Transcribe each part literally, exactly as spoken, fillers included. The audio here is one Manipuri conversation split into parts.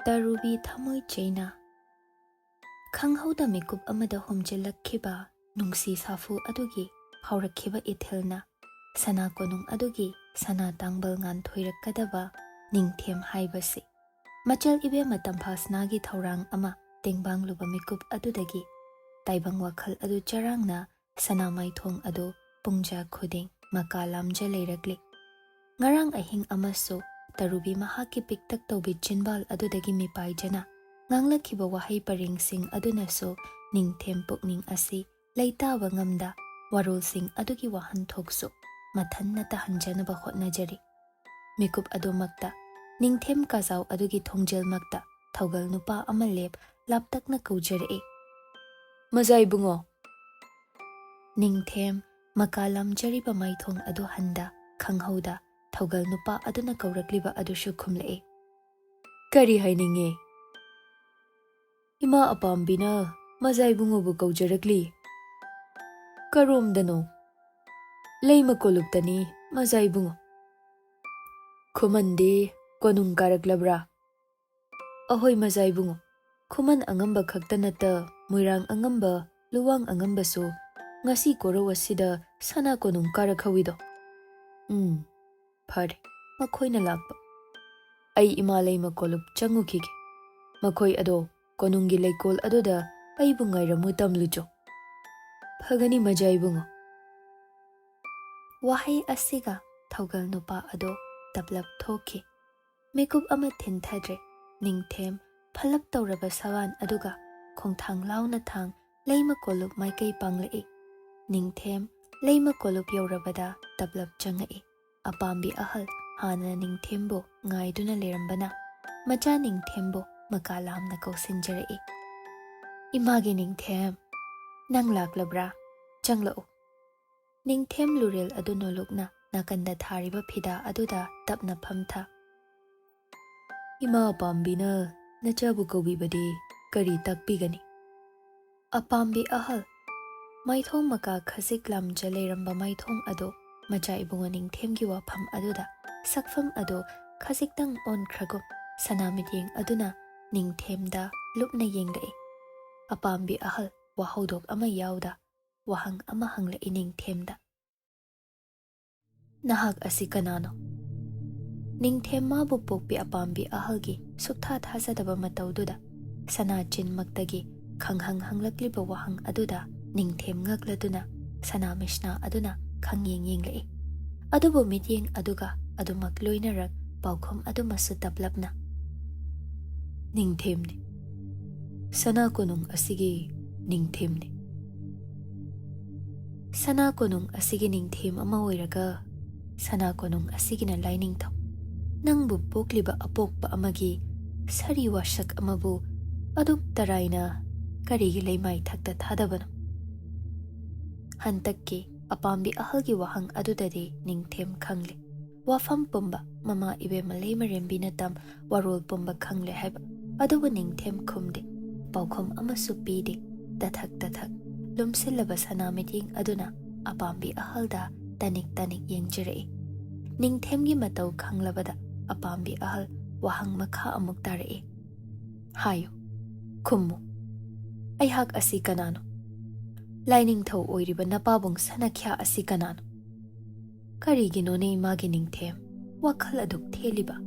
ꯇꯔꯨꯕꯤ ꯊꯃꯣꯏ ꯆꯦꯅ꯫ ꯈꯪꯍꯧꯗ ꯃꯤꯀꯨꯞ ꯑꯃꯗ ꯍꯣꯝꯖꯤꯜꯂꯛꯈꯤꯕ ꯅꯨꯡꯁꯤ ꯁꯥꯐꯨ ꯑꯗꯨꯒꯤ ꯐꯥꯎꯔꯛꯈꯤꯕ ꯏꯊꯤꯜꯅ ꯁꯅꯥ ꯀꯣꯅꯨꯡ ꯑꯗꯨꯒꯤ ꯁꯅꯥ ꯇꯥꯡꯕꯜ ꯉꯥꯟꯊꯣꯏꯔꯛꯀꯗꯕ ꯅꯤꯡꯊꯦꯝ ꯍꯥꯏꯕꯁꯤ ꯃꯆꯜ ꯏꯕꯦꯝꯃ ꯇꯝꯐꯥꯁꯅꯥꯒꯤ ꯊꯧꯔꯥꯡ ꯑꯃ ꯇꯦꯡꯕꯥꯡꯂꯨꯕ ꯃꯤꯀꯨꯞ ꯑꯗꯨꯗꯒꯤ ꯇꯥꯏꯕꯪ ꯋꯥꯈꯜ ꯑꯗꯨ ꯆꯔꯥꯡꯅ ꯁꯅꯥ ꯃꯥꯏꯊꯣꯡ ꯑꯗꯨ ꯄꯨꯡꯖꯥ ꯈꯨꯗꯤꯡ ꯃꯀꯥ ꯂꯥꯝꯖ ꯂꯩꯔꯛꯂꯤ꯫ ꯉꯔꯥꯡ ꯑꯍꯤꯡ ꯑꯃꯁꯨ ꯇꯔꯨꯕꯤ ꯃꯍꯥꯛꯀꯤ ꯄꯤꯛꯇꯛ ꯇꯧꯕꯤ ꯆꯤꯟꯕꯥꯜ ꯑꯗꯨꯗꯒꯤ ꯃꯤꯄꯥꯏꯖꯅ ꯉꯥꯡꯂꯛꯈꯤꯕ ꯋꯥꯍꯩ ꯄꯔꯦꯡꯁꯤꯡ ꯑꯗꯨꯅꯁꯨ ꯅꯤꯡꯊꯦꯝ ꯄꯨꯛꯅꯤꯡ ꯑꯁꯤ ꯂꯩꯇꯥꯕ ꯉꯝꯗ ꯋꯥꯔꯣꯜꯁꯤꯡ ꯑꯗꯨꯒꯤ ꯋꯥꯍꯟꯊꯣꯛꯁꯨ ꯃꯊꯟꯅ ꯇꯥꯍꯟꯖꯅꯕ ꯍꯣꯠꯅꯖꯔꯤ꯫ ꯃꯤꯀꯨꯞ ꯑꯗꯨꯃꯛꯇ ꯅꯤꯡꯊꯦꯝ ꯀꯥꯖꯥꯎ ꯑꯗꯨꯒꯤ ꯊꯣꯡꯖꯦꯜꯃꯛꯇ ꯊꯧꯒꯜ ꯅꯨꯄꯥ ꯑꯃ ꯂꯦꯞ ꯂꯥꯞꯇꯛꯅ ꯀꯧꯖꯔꯛꯏ, "ꯃꯖꯥ ꯏꯕꯨꯡꯉꯣ!" ꯅꯤꯡꯊꯦꯝ ꯃꯀꯥ ꯂꯥꯝꯖꯔꯤꯕ ꯃꯥꯏꯊꯣꯡ ꯑꯗꯨ ꯍꯟꯗ ꯈꯪꯍꯧꯗ ꯊꯧꯒꯜ ꯅꯨꯄꯥ ꯑꯗꯨꯅ ꯀꯧꯔꯛꯂꯤꯕ ꯑꯗꯨꯁꯨ ꯈꯨꯝꯂꯛꯏ, "ꯀꯔꯤ ꯍꯥꯏꯅꯤꯡꯉꯤ?" "ꯏꯃꯥ ꯑꯄꯥꯝꯕꯤꯅ ꯃꯖꯥ ꯏꯕꯨꯡꯉꯣꯕꯨ ꯀꯧꯖꯔꯛꯂꯤ꯫" "ꯀꯔꯣꯝꯗꯅꯣ?" "ꯂꯩꯃ ꯀꯣꯂꯨꯞꯇꯅꯤ, ꯃꯖꯥ ꯏꯕꯨꯡꯉꯣ꯫" "ꯈꯨꯃꯟꯗꯤ ꯀꯣꯅꯨꯡ ꯀꯥꯔꯛꯂꯕ꯭ꯔꯥ?" "ꯑꯍꯣꯏ, ꯃꯖꯥ ꯏꯕꯨꯡꯉꯣ, ꯈꯨꯃꯟ ꯑꯉꯝꯕ ꯈꯛꯇ ꯅꯠꯇ ꯃꯣꯏꯔꯥꯡ ꯑꯉꯝꯕ, ꯂꯨꯋꯥꯡ ꯑꯉꯝꯕꯁꯨ ꯉꯁꯤ ꯀꯣꯔꯧ ꯑꯁꯤꯗ ꯁꯅꯥ ꯀꯣꯅꯨꯡ ꯀꯥꯔꯛꯍꯧꯋꯤꯗꯣ꯫" "ꯎꯝ, ꯐꯔꯦ, ꯃꯈꯣꯏꯅ ꯂꯥꯛꯄ꯫ ꯑꯩ ꯏꯃꯥ ꯂꯩꯃ ꯀꯣꯂꯨꯞ ꯆꯪꯉꯨꯈꯤꯒꯦ꯫ ꯃꯈꯣꯏ ꯑꯗꯣ ꯀꯣꯅꯨꯡꯒꯤ ꯂꯩꯀꯣꯜ ꯑꯗꯨꯗ ꯑꯩꯕꯨ ꯉꯥꯏꯔꯝꯃꯨ ꯇꯝꯂꯨꯆꯣ꯫" "ꯐꯒꯅꯤ, ꯃꯖꯥ ꯏꯕꯨꯡꯉꯣ꯫" ꯋꯥꯍꯩ ꯑꯁꯤꯒ ꯊꯧꯒꯜ ꯅꯨꯄꯥ ꯑꯗꯣ ꯇꯞꯂꯞ ꯊꯣꯛꯈꯤ꯫ ꯃꯤꯀꯨꯞ ꯑꯃ ꯊꯤꯟꯊꯗ꯭ꯔꯦ꯫ ꯅꯤꯡꯊꯦꯝ ꯐꯂꯞ ꯇꯧꯔꯕ ꯁꯋꯥꯟ ꯑꯗꯨꯒ ꯈꯣꯡꯊꯥꯡ ꯂꯥꯎꯅ ꯊꯥꯡ ꯂꯩꯃ ꯀꯣꯂꯨꯞ ꯃꯥꯏꯀꯩ ꯄꯥꯡꯂꯛꯏ꯫ ꯅꯤꯡꯊꯦꯝ ꯂꯩꯃ ꯀꯣꯂꯨꯞ ꯌꯧꯔꯕꯗ ꯇꯞꯂꯞ ꯆꯪꯉꯛꯏ꯫ ꯑꯄꯥꯝꯕꯤ ꯑꯍꯜ ꯍꯥꯟꯅ ꯅꯤꯡꯊꯦꯝꯕꯨ ꯉꯥꯏꯗꯨꯅ ꯂꯩꯔꯝꯕꯅ ꯃꯆꯥ ꯅꯤꯡꯊꯦꯝꯕꯨ ꯃꯀꯥ ꯂꯥꯝꯅ ꯀꯧꯁꯤꯟꯖꯔꯛꯏ, "ꯏꯃꯥꯒꯤ ꯅꯤꯡꯊꯦꯝ, ꯅꯪ ꯂꯥꯛꯂꯕ꯭ꯔꯥ? ꯆꯪꯂꯛꯎ꯫" ꯅꯤꯡꯊꯦꯝ ꯂꯨꯔꯦꯜ ꯑꯗꯨ ꯅꯣꯂꯨꯛꯅ ꯅꯥꯀꯟꯗ ꯊꯥꯔꯤꯕ ꯐꯤꯗꯥ ꯑꯗꯨꯗ ꯇꯞꯅ ꯐꯝꯊ꯫ "ꯏꯃꯥ ꯑꯄꯥꯝꯕꯤꯅ ꯅꯆꯥꯕꯨ ꯀꯧꯕꯤꯕꯗꯤ ꯀꯔꯤ ꯇꯥꯛꯄꯤꯒꯅꯤ?" ꯑꯄꯥꯝꯕꯤ ꯑꯍꯜ, ꯃꯥꯏꯊꯣꯡ ꯃꯀꯥ ꯈꯖꯤꯛ ꯂꯥꯝꯖ ꯂꯩꯔꯝꯕ ꯃꯥꯏꯊꯣꯡ ꯑꯗꯨ ꯃꯆꯥ ꯏꯕꯨꯡꯉꯣ ꯅꯤꯡꯊꯦꯝꯒꯤ ꯋꯥꯐꯝ ꯑꯗꯨꯗ ꯁꯛꯐꯝ ꯑꯗꯨ ꯈꯖꯤꯛꯇꯪ ꯑꯣꯟꯈ꯭ꯔꯒꯨꯝ ꯁꯅꯥ ꯃꯤꯠꯌꯦꯡ ꯑꯗꯨꯅ ꯅꯤꯡꯊꯦꯝꯗ ꯂꯨꯞꯅ ꯌꯦꯡꯂꯛꯏ꯫ ꯑꯄꯥꯝꯕꯤ ꯑꯍꯜ ꯋꯥꯍꯧꯗꯣꯛ ꯑꯃ ꯌꯥꯎꯗ ꯋꯥꯍꯪ ꯑꯃ ꯍꯪꯂꯛꯏ ꯅꯤꯡꯊꯦꯝꯗ꯫ "ꯅꯍꯥꯛ ꯑꯁꯤ ꯀꯅꯥꯅꯣ?" ꯅꯤꯡꯊꯦꯝ ꯃꯥꯕꯨ ꯄꯣꯛꯄꯤ ꯑꯄꯥꯝꯕꯤ ꯑꯍꯜꯒꯤ ꯁꯨꯛꯊꯥ ꯊꯥꯖꯗꯕ ꯃꯇꯧꯗꯨꯗ ꯁꯅꯥ ꯆꯤꯟꯃꯛꯇꯒꯤ ꯈꯪꯍꯪ ꯍꯪꯂꯛꯂꯤꯕ ꯋꯥꯍꯪ ꯑꯗꯨꯗ ꯅꯤꯡꯊꯦꯝ ꯉꯛꯂꯗꯨꯅ ꯁꯅꯥ ꯃꯤꯁꯅꯥ ꯑꯗꯨꯅ ꯈꯪꯌꯦꯡ ꯌꯦꯡꯂꯛꯏ꯫ ꯑꯗꯨꯕꯨ ꯃꯤꯠꯌꯦꯡ ꯑꯗꯨꯒ ꯑꯗꯨꯃꯛ ꯂꯣꯏꯅꯔꯛ ꯄꯥꯎꯈꯨꯝ ꯑꯗꯨꯃꯁꯨ ꯇꯞꯂꯞꯅ, "ꯅꯤꯡꯊꯦꯝꯅꯤ꯫ ꯁꯅꯥ ꯀꯣꯅꯨꯡ ꯑꯁꯤꯒꯤ ꯅꯤꯡꯊꯦꯝꯅꯤ꯫ ꯁꯅꯥ ꯀꯣꯅꯨꯡ ꯑꯁꯤꯒꯤ ꯅꯤꯡꯊꯦꯝ ꯑꯃ ꯑꯣꯏꯔꯒ ꯁꯅꯥ ꯀꯣꯅꯨꯡ ꯑꯁꯤꯒꯤꯅ ꯂꯥꯏꯅꯤꯡꯊꯧ꯫ ꯅꯪꯕꯨ ꯄꯣꯛꯂꯤꯕ ꯑꯄꯣꯛꯄ ꯑꯃꯒꯤ ꯁꯥꯔꯤ ꯋꯥꯁꯛ ꯑꯃꯕꯨ ꯑꯗꯨꯛ ꯇꯔꯥꯏꯅ ꯀꯔꯤꯒꯤ ꯂꯩꯃꯥꯏꯊꯛꯇ ꯊꯥꯗꯕꯅꯣ?" ꯍꯟꯇꯛꯀꯤ ꯑꯄꯥꯝꯕꯤ ꯑꯍꯜꯒꯤ ꯋꯥꯍꯪ ꯑꯗꯨꯗꯗꯤ ꯅꯤꯡꯊꯦꯝ ꯈꯪꯂꯦ꯫ ꯋꯥꯐꯝ ꯄꯨꯝꯕ ꯃꯃꯥ ꯏꯕꯦꯝꯃ ꯂꯩꯃꯔꯦꯝꯕꯤꯅ ꯇꯝ ꯋꯥꯔꯣꯜ ꯄꯨꯝꯕ ꯈꯪꯂꯦ ꯍꯥꯏꯕ꯫ ꯑꯗꯨꯕꯨ ꯅꯤꯡꯊꯦꯝ ꯈꯨꯝꯗꯦ, ꯄꯥꯎꯈꯨꯝ ꯑꯃꯁꯨ ꯄꯤꯗꯦ꯫ ꯇꯊꯛ ꯇꯊꯛ ꯂꯨꯝꯁꯤꯜꯂꯕ ꯁꯅꯥ ꯃꯤꯠꯌꯦꯡ ꯑꯗꯨꯅ ꯑꯄꯥꯝꯕꯤ ꯑꯍꯜꯗ ꯇꯅꯤꯛ ꯇꯅꯤꯛ ꯌꯦꯡꯖꯔꯛꯏ꯫ ꯅꯤꯡꯊꯦꯝꯒꯤ ꯃꯇꯧ ꯈꯪꯂꯕꯗ ꯑꯄꯥꯝꯕꯤ ꯑꯍꯜ ꯋꯥꯍꯪ ꯃꯈꯥ ꯑꯃꯨꯛ ꯇꯥꯔꯛꯏ꯫ "ꯍꯥꯏꯌꯨ, ꯈꯨꯝꯃꯨ꯫ ꯑꯩꯍꯥꯛ ꯑꯁꯤ ꯀꯅꯥꯅꯣ? ꯂꯥꯏꯅꯤꯡꯊꯧ ꯑꯣꯏꯔꯤꯕ ꯅꯄꯥꯕꯨꯡ ꯁꯅꯥꯈ꯭ꯌꯥ ꯑꯁꯤ ꯀꯅꯥꯅꯣ? ꯀꯔꯤꯒꯤꯅꯣꯅꯦ ꯏꯃꯥꯒꯤ ꯅꯤꯡꯊꯦꯝ ꯋꯥꯈꯜ ꯑꯗꯨꯛ ꯊꯦꯜꯂꯤꯕ?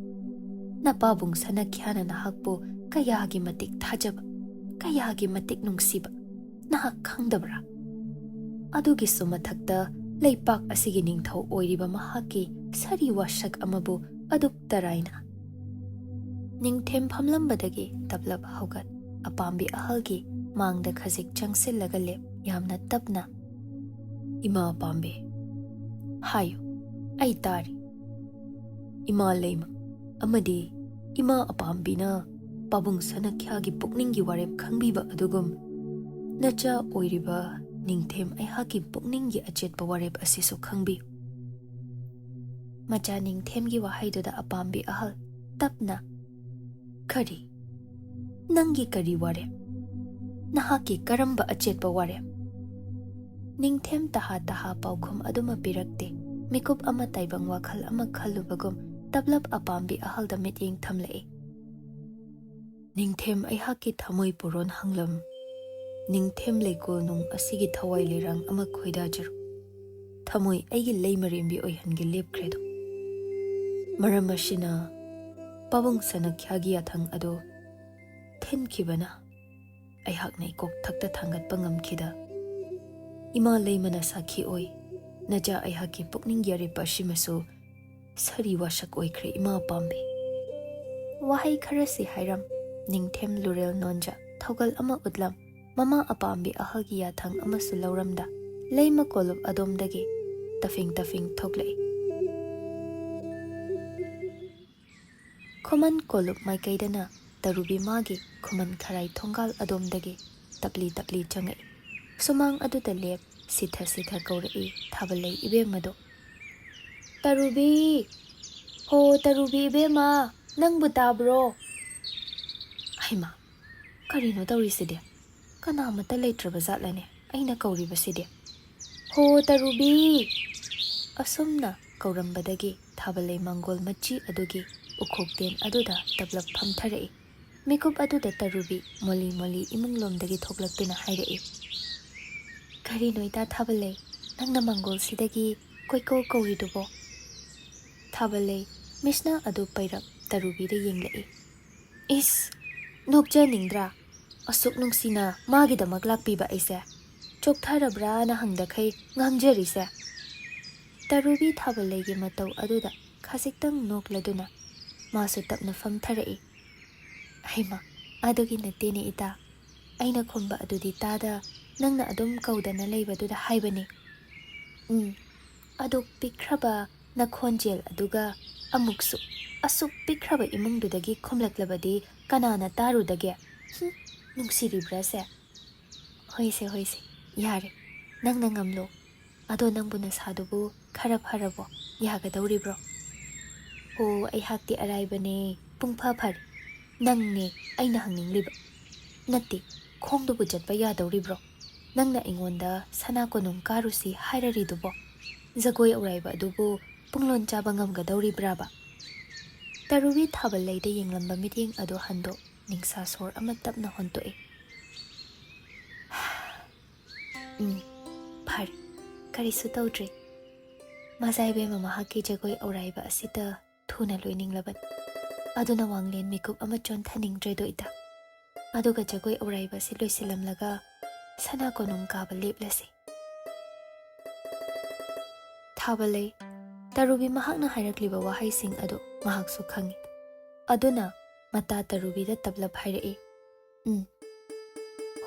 ꯅꯄꯥꯕꯨꯡ ꯁꯅꯥꯈ꯭ꯌꯥꯅ ꯅꯍꯥꯛꯄꯨ ꯀꯌꯥꯒꯤ ꯃꯇꯤꯛ ꯊꯥꯖꯕ, ꯀꯌꯥꯒꯤ ꯃꯇꯤꯛ ꯅꯨꯡꯁꯤꯕ ꯅꯍꯥꯛ ꯈꯪꯗꯕ꯭ꯔꯥ? ꯑꯗꯨꯒꯤꯁꯨ ꯃꯊꯛꯇ ꯂꯩꯄꯥꯛ ꯑꯁꯤꯒꯤ ꯅꯤꯡꯊꯧ ꯑꯣꯏꯔꯤꯕ ꯃꯍꯥꯛꯀꯤ ꯁꯥꯔꯤ ꯋꯥꯁꯛ ꯑꯃꯕꯨ ꯑꯗꯨꯛ ꯇꯔꯥꯏꯅ?" ꯅꯤꯡꯊꯦꯝ ꯐꯝꯂꯝꯕꯗꯒꯤ ꯇꯞꯂꯞ ꯍꯧꯒꯠ ꯑꯄꯥꯝꯕꯤ ꯑꯍꯜꯒꯤ ꯃꯥꯡꯗ ꯈꯖꯤꯛ ꯆꯪꯁꯤꯜꯂꯒ ꯂꯦꯞ ꯌꯥꯝꯅ ꯇꯞꯅ, "ꯏꯃꯥ ꯑꯄꯥꯝꯕꯤ, ꯍꯥꯏꯌꯨ, ꯑꯩ ꯇꯥꯔꯤ꯫ ꯏꯃꯥ ꯂꯩꯃ ꯑꯃꯗꯤ ꯏꯃꯥ ꯑꯄꯥꯝꯕꯤꯅ ꯄꯥꯕꯨꯡ ꯁꯅꯥꯈ꯭ꯌꯥꯒꯤ ꯄꯨꯛꯅꯤꯡꯒꯤ ꯋꯥꯔꯦꯞ ꯈꯪꯕꯤꯕ ꯑꯗꯨꯒꯨꯝ ꯅꯆꯥ ꯑꯣꯏꯔꯤꯕ ꯅꯤꯡꯊꯦꯝ ꯑꯩꯍꯥꯛꯀꯤ ꯄꯨꯛꯅꯤꯡꯒꯤ ꯑꯆꯦꯠꯄ ꯋꯥꯔꯦꯞ ꯑꯁꯤꯁꯨ ꯈꯪꯕꯤꯌꯨ꯫" ꯃꯆꯥ ꯅꯤꯡꯊꯦꯝꯒꯤ ꯋꯥꯍꯩꯗꯨꯗ ꯑꯄꯥꯝꯕꯤ ꯑꯍꯜ ꯇꯞꯅ, "ꯀꯔꯤ? ꯅꯪꯒꯤ ꯀꯔꯤ ꯋꯥꯔꯦꯞ? ꯅꯍꯥꯛꯀꯤ ꯀꯔꯝꯕ ꯑꯆꯦꯠꯄ ꯋꯥꯔꯦꯞ?" ꯅꯤꯡꯊꯦꯝ ꯇꯍꯥ ꯇꯍꯥ ꯄꯥꯎꯈꯨꯝ ꯑꯗꯨꯃ ꯄꯤꯔꯛꯇꯦ꯫ ꯃꯤꯀꯨꯞ ꯑꯃ ꯇꯥꯏꯕꯪ ꯋꯥꯈꯜ ꯑꯃ ꯈꯜꯂꯨꯕꯒꯨꯝ ꯇꯞꯂꯞ ꯑꯄꯥꯝꯕꯤ ꯑꯍꯜꯗ ꯃꯤꯠꯌꯦꯡ ꯊꯝꯂꯛꯏ꯫ ꯅꯤꯡꯊꯦꯝ ꯑꯩꯍꯥꯛꯀꯤ ꯊꯃꯣꯏ ꯄꯨꯔꯣꯟ ꯍꯪꯂꯝ꯫ ꯅꯤꯡꯊꯦꯝ ꯂꯩꯀꯣꯜꯅꯨꯡ ꯑꯁꯤꯒꯤ ꯊꯋꯥꯏ ꯂꯩꯔꯥꯡ ꯑꯃ ꯈꯣꯏꯗꯥꯖꯔꯨ꯫ ꯊꯃꯣꯏ ꯑꯩꯒꯤ ꯂꯩꯃꯔꯦꯝꯕꯤ ꯑꯣꯏꯍꯟꯒꯦ ꯂꯦꯞꯈ꯭ꯔꯦꯗꯣ꯫ ꯃꯔꯝ ꯑꯁꯤꯅ ꯄꯥꯕꯨꯡ ꯁꯅꯈ꯭ꯌꯥꯒꯤ ꯌꯥꯊꯪ ꯑꯗꯨ ꯊꯤꯟꯈꯤꯕꯅ ꯑꯩꯍꯥꯛꯅ ꯏꯀꯣꯛ ꯊꯛꯇ ꯊꯥꯡꯒꯠꯄ ꯉꯝꯈꯤꯗ꯫ ꯏꯃꯥ ꯂꯩꯃꯅ ꯁꯥꯈꯤ ꯑꯣꯏ, ꯅꯆꯥ ꯑꯩꯍꯥꯛꯀꯤ ꯄꯨꯛꯅꯤꯡ ꯌꯥꯔꯦꯞ ꯑꯁꯤꯃꯁꯨ ꯁꯥꯔꯤ ꯋꯥꯁꯛ ꯑꯣꯏꯈ꯭ꯔꯦ ꯏꯃꯥ ꯑꯄꯥꯝꯕꯤ꯫ ꯋꯥꯍꯩ ꯈꯔꯁꯤ ꯍꯥꯏꯔꯝ, ꯅꯤꯡꯊꯦꯝ ꯂꯨꯔꯦꯜ ꯅꯣꯟꯖ ꯊꯧꯒꯜ ꯑꯃ ꯎꯠꯂꯝ, ꯃꯃꯥ ꯑꯄꯥꯝꯕꯤ ꯑꯍꯜꯒꯤ ꯌꯥꯊꯪ ꯑꯃꯁꯨ ꯂꯧꯔꯝꯗ ꯂꯩꯃ ꯀꯣꯂꯨꯞ ꯑꯗꯣꯝꯗꯒꯤ ꯇꯐꯤꯡ ꯇꯐꯤꯡ ꯊꯣꯛꯂꯛꯏ꯫ ꯈꯨꯃꯟ ꯀꯣꯂꯨꯞ ꯃꯥꯏꯀꯩꯗꯅ ꯇꯔꯨꯕꯤ ꯃꯥꯒꯤ ꯈꯨꯃꯟ ꯈꯔꯥꯏ ꯊꯣꯡꯒꯥꯜ ꯑꯗꯣꯝꯗꯒꯤ ꯇꯞꯂꯤ ꯇꯞꯂꯤ ꯆꯪꯉꯛꯏ꯫ ꯁꯨꯃꯥꯡ ꯑꯗꯨꯗ ꯂꯦꯞ ꯁꯤꯊ ꯁꯤꯊ ꯀꯧꯔꯛꯏ ꯊꯥꯕꯜꯂꯩ ꯏꯕꯦꯝꯃꯗꯣ꯫ "ꯇꯔꯨꯕꯤ! ꯍꯣ ꯇꯔꯨꯕꯤ ꯏꯕꯦꯝꯃ, ꯅꯪꯕꯨ ꯇꯥꯕ꯭ꯔꯣ?" ꯍꯩꯃꯥ! ꯀꯔꯤꯅꯣ ꯇꯧꯔꯤꯁꯤꯗꯤ? ꯀꯅꯥꯃꯠꯇ ꯂꯩꯇ꯭ꯔꯕ ꯖꯥꯠꯂꯅꯦ ꯑꯩꯅ ꯀꯧꯔꯤꯕꯁꯤꯗꯤ? "ꯍꯣ ꯇꯔꯨꯕꯤ!" ꯑꯁꯨꯝꯅ ꯀꯧꯔꯝꯕꯗꯒꯤ ꯊꯥꯕꯜꯂꯩ ꯃꯥꯡꯒꯣꯜ ꯃꯆꯤ ꯑꯗꯨꯒꯤ ꯎꯈꯣꯛꯇꯦꯟ ꯑꯗꯨꯗ ꯇꯞꯂꯞ ꯐꯝꯊꯔꯛꯏ꯫ ꯃꯤꯀꯨꯞ ꯑꯗꯨꯗ ꯇꯔꯨꯕꯤ ꯃꯣꯂꯤ ꯃꯣꯂꯤ ꯏꯃꯨꯡꯂꯣꯝꯗꯒꯤ ꯊꯣꯛꯂꯛꯇꯨꯅ ꯍꯥꯏꯔꯛꯏ, "ꯀꯔꯤꯅꯣ ꯏꯇꯥ ꯊꯥꯕꯜꯂꯩ, ꯅꯪꯅ ꯃꯥꯡꯒꯣꯜꯁꯤꯗꯒꯤ ꯀꯣꯏꯀꯧ ꯀꯧꯔꯤꯗꯨꯕꯣ?" ꯊꯥꯕꯜꯂꯩ ꯃꯤꯁꯅꯥ ꯑꯗꯨ ꯄꯩꯔꯞ ꯇꯔꯨꯕꯤꯗ ꯌꯦꯡꯂꯛꯏ꯫ "ꯏꯁ! ꯅꯣꯛꯆꯅꯤꯡꯗ꯭ꯔꯥ? ꯑꯁꯨꯛ ꯅꯨꯡꯁꯤꯅ ꯃꯥꯒꯤꯗꯃꯛ ꯂꯥꯛꯄꯤꯕ ꯑꯩꯁꯦ ꯆꯣꯛꯊꯔꯕ꯭ꯔꯥꯅ ꯍꯪꯗꯈꯩ ꯉꯥꯡꯖꯔꯤꯁꯦ?" ꯇꯔꯨꯕꯤ ꯊꯥꯕꯜꯂꯩꯒꯤ ꯃꯇꯧ ꯑꯗꯨꯗ ꯈꯖꯤꯛꯇꯪ ꯅꯣꯛꯂꯗꯨꯅ ꯃꯥꯁꯨ ꯇꯞꯅ ꯐꯝꯊꯔꯛꯏ꯫ "ꯍꯩꯃꯥ, ꯑꯗꯨꯒꯤ ꯅꯠꯇꯦꯅꯦ ꯏꯇꯥ꯫ ꯑꯩꯅ ꯈꯨꯝꯕ ꯑꯗꯨꯗꯤ ꯇꯥꯗ ꯅꯪꯅ ꯑꯗꯨꯝ ꯀꯧꯗꯅ ꯂꯩꯕꯗꯨꯗ ꯍꯥꯏꯕꯅꯤ꯫ ꯎꯝ, ꯑꯗꯨꯛ ꯄꯤꯛꯈ꯭ꯔꯕ ꯅꯈꯣꯟꯖꯦꯜ ꯑꯗꯨꯒ ꯑꯃꯨꯛꯁꯨ ꯑꯁꯨꯛ ꯄꯤꯛꯈ꯭ꯔꯕ ꯏꯃꯨꯡꯗꯨꯗꯒꯤ ꯈꯨꯝꯂꯛꯂꯕꯗꯤ ꯀꯅꯥꯅ ꯇꯥꯔꯨꯗꯒꯦ? ꯍꯨꯝ, ꯅꯨꯡꯁꯤꯔꯤꯕ꯭ꯔꯥꯁꯦ?" "ꯍꯣꯏꯁꯦ, ꯍꯣꯏꯁꯦ, ꯌꯥꯔꯦ, ꯅꯪꯅ ꯉꯝꯂꯣ꯫ ꯑꯗꯣ ꯅꯪꯕꯨ ꯅꯁꯥꯗꯨꯕꯨ ꯈꯔ ꯐꯔꯕꯣ? ꯌꯥꯒꯗꯧꯔꯤꯕ꯭ꯔꯣ?" "ꯍꯣ, ꯑꯩꯍꯥꯛꯇꯤ ꯑꯔꯥꯏꯕꯅꯦ, ꯄꯨꯡꯐ ꯐꯔꯦ꯫ ꯅꯪꯅꯦ ꯑꯩꯅ ꯍꯪꯅꯤꯡꯂꯤꯕ꯫ ꯅꯠꯇꯦ, ꯈꯣꯡꯗꯨꯕꯨ ꯆꯠꯄ ꯌꯥꯗꯧꯔꯤꯕ꯭ꯔꯣ? ꯅꯪꯅ ꯑꯩꯉꯣꯟꯗ ꯁꯅꯥ ꯀꯣꯅꯨꯡ ꯀꯥꯔꯨꯁꯤ ꯍꯥꯏꯔꯔꯤꯗꯨꯕꯣ? ꯖꯒꯣꯏ ꯑꯧꯔꯥꯏꯕ ꯑꯗꯨꯕꯨ ꯄꯨꯡꯂꯣꯟ ꯆꯥꯕ ꯉꯝꯒꯗꯧꯔꯤꯕ꯭ꯔꯥꯕ?" ꯇꯔꯨꯕꯤ ꯊꯥꯕꯜꯂꯩꯗ ꯌꯦꯡꯂꯝꯕ ꯃꯤꯠꯌꯦꯡ ꯑꯗꯨ ꯍꯟꯗꯣꯛ ꯅꯤꯡꯁꯥ ꯁꯣꯔ ꯑꯃ ꯇꯞꯅ ꯍꯣꯟꯇꯣꯛꯏ꯫ ꯎꯝ, ꯐꯔꯦ, ꯀꯔꯤꯁꯨ ꯇꯧꯗ꯭ꯔꯤ꯫ ꯃꯖꯥ ꯏꯕꯦꯝꯃ ꯃꯍꯥꯛꯀꯤ ꯖꯒꯣꯏ ꯑꯧꯔꯥꯏꯕ ꯑꯁꯤꯗ ꯊꯨꯅ ꯂꯣꯏꯅꯤꯡꯂꯕꯅꯤ꯫ ꯑꯗꯨꯅ ꯋꯥꯡꯂꯦꯟ ꯃꯤꯀꯨꯞ ꯑꯃ ꯆꯣꯟꯊꯅꯤꯡꯗ꯭ꯔꯦꯗꯣ ꯏꯇꯥ꯫ ꯑꯗꯨꯒ ꯖꯒꯣꯏ ꯑꯧꯔꯥꯏꯕ ꯑꯁꯤ ꯂꯣꯏꯁꯤꯜꯂꯝꯂꯒ ꯁꯅꯥ ꯀꯣꯅꯨꯡ ꯀꯥꯕ ꯂꯦꯞꯂꯁꯤ꯫ ꯊꯥꯕꯂꯩ, ꯇꯔꯨꯕꯤ ꯃꯍꯥꯛꯅ ꯍꯥꯏꯔꯛꯂꯤꯕ ꯋꯥꯍꯩꯁꯤꯡ ꯑꯗꯨ ꯃꯍꯥꯛꯁꯨ ꯈꯪꯏ꯫ ꯑꯗꯨꯅ ꯃꯇꯥ ꯇꯔꯨꯕꯤꯗ ꯇꯞꯂꯞ ꯍꯥꯏꯔꯛꯏ, "ꯎꯝ,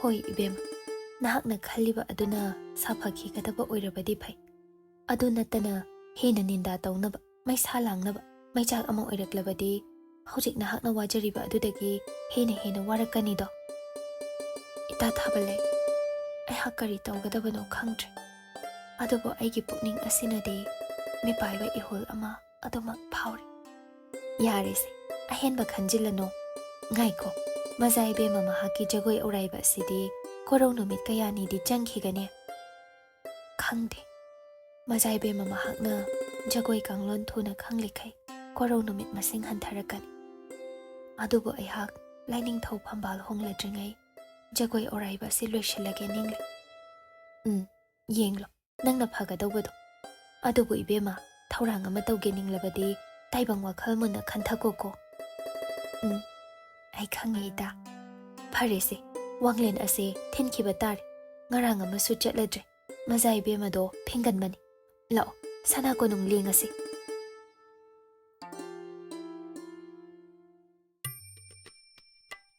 ꯍꯣꯏ ꯏꯕꯦꯝꯃ, ꯅꯍꯥꯛꯅ ꯈꯜꯂꯤꯕ ꯑꯗꯨꯅ ꯁꯥꯐꯈꯤꯒꯗꯕ ꯑꯣꯏꯔꯕꯗꯤ ꯐꯩ꯫ ꯑꯗꯨ ꯅꯠꯇꯅ ꯍꯦꯟꯅ ꯅꯤꯟꯗꯥ ꯇꯧꯅꯕ, ꯃꯩꯁꯥ ꯂꯥꯡꯅꯕ ꯃꯩꯆꯥꯛ ꯑꯃ ꯑꯣꯏꯔꯛꯂꯕꯗꯤ ꯍꯧꯖꯤꯛ ꯅꯍꯥꯛꯅ ꯋꯥꯖꯔꯤꯕ ꯑꯗꯨꯗꯒꯤ ꯍꯦꯟꯅ ꯍꯦꯟꯅ ꯋꯥꯔꯛꯀꯅꯤꯗꯣ꯫ ꯏꯇꯥ ꯊꯥꯕꯂꯩ, ꯑꯩꯍꯥꯛ ꯀꯔꯤ ꯇꯧꯒꯗꯕꯅꯣ ꯈꯪꯗ꯭ꯔꯦ꯫ ꯑꯗꯨꯕꯨ ꯑꯩꯒꯤ ꯄꯨꯛꯅꯤꯡ ꯑꯁꯤꯅꯗꯤ ꯃꯤꯄꯥꯏꯕ ꯏꯍꯨꯜ ꯑꯃ ꯑꯗꯨꯃꯛ ꯐꯥꯎꯔꯤ꯫" "ꯌꯥꯔꯦꯁꯦ, ꯑꯍꯦꯟꯕ ꯈꯟꯖꯤꯜꯂꯅꯨ꯫ ꯉꯥꯏꯈꯣ, ꯃꯖꯥ ꯏꯕꯦꯝꯃ ꯃꯍꯥꯛꯀꯤ ꯖꯒꯣꯏ ꯑꯧꯔꯥꯏꯕ ꯑꯁꯤꯗꯤ ꯀꯣꯔꯧ ꯅꯨꯃꯤꯠ ꯀꯌꯥꯅꯤꯗꯤ ꯆꯪꯈꯤꯒꯅꯤ?" "ꯈꯪꯗꯦ꯫ ꯃꯖꯥ ꯏꯕꯦꯝꯃ ꯃꯍꯥꯛꯅ ꯖꯒꯣꯏ ꯀꯥꯡꯂꯣꯟ ꯊꯨꯅ ꯈꯪꯂꯤꯈꯩ ꯀꯣꯔꯧ ꯅꯨꯃꯤꯠ ꯃꯁꯤꯡ ꯍꯟꯊꯔꯛꯀꯅꯤ꯫ ꯑꯗꯨꯕꯨ ꯑꯩꯍꯥꯛ ꯂꯥꯏꯅꯤꯡꯊꯧ ꯐꯝꯕꯥꯜ ꯍꯣꯡꯂꯗ꯭ꯔꯤꯉꯩ ꯖꯒꯣꯏ ꯑꯧꯔꯥꯏꯕ ꯑꯁꯤ ꯂꯣꯏꯁꯤꯜꯂꯒꯦ ꯅꯤꯡꯂꯤ꯫" "ꯎꯝ, ꯌꯦꯡꯂꯣ, ꯅꯪꯅ ꯐꯒꯗꯧꯕꯗꯣ꯫ ꯑꯗꯨꯕꯨ ꯏꯕꯦꯝꯃ, ꯊꯧꯔꯥꯡ ꯑꯃ ꯇꯧꯒꯦ ꯅꯤꯡꯂꯕꯗꯤ ꯇꯥꯏꯕꯪ ꯋꯥꯈꯜ ꯃꯨꯟꯅ ꯈꯟꯊꯀꯣꯀꯣ꯫" "ꯎꯝ, ꯑꯩ ꯈꯪꯉꯦ ꯏꯇꯥ꯫ ꯐꯔꯦꯁꯦ, ꯋꯥꯡꯂꯦꯟ ꯑꯁꯦ ꯊꯤꯟꯈꯤꯕ ꯇꯥꯔꯦ꯫ ꯉꯔꯥꯡ ꯑꯃꯁꯨ ꯆꯠꯂꯗ꯭ꯔꯦ꯫ ꯃꯖꯥ ꯏꯕꯦꯝꯃꯗꯣ ꯐꯤꯡꯒꯟꯕꯅꯤ꯫ ꯂꯥꯛꯑꯣ, ꯁꯅꯥ ꯀꯣꯅꯨꯡ ꯂꯦꯡꯉꯁꯤ꯫"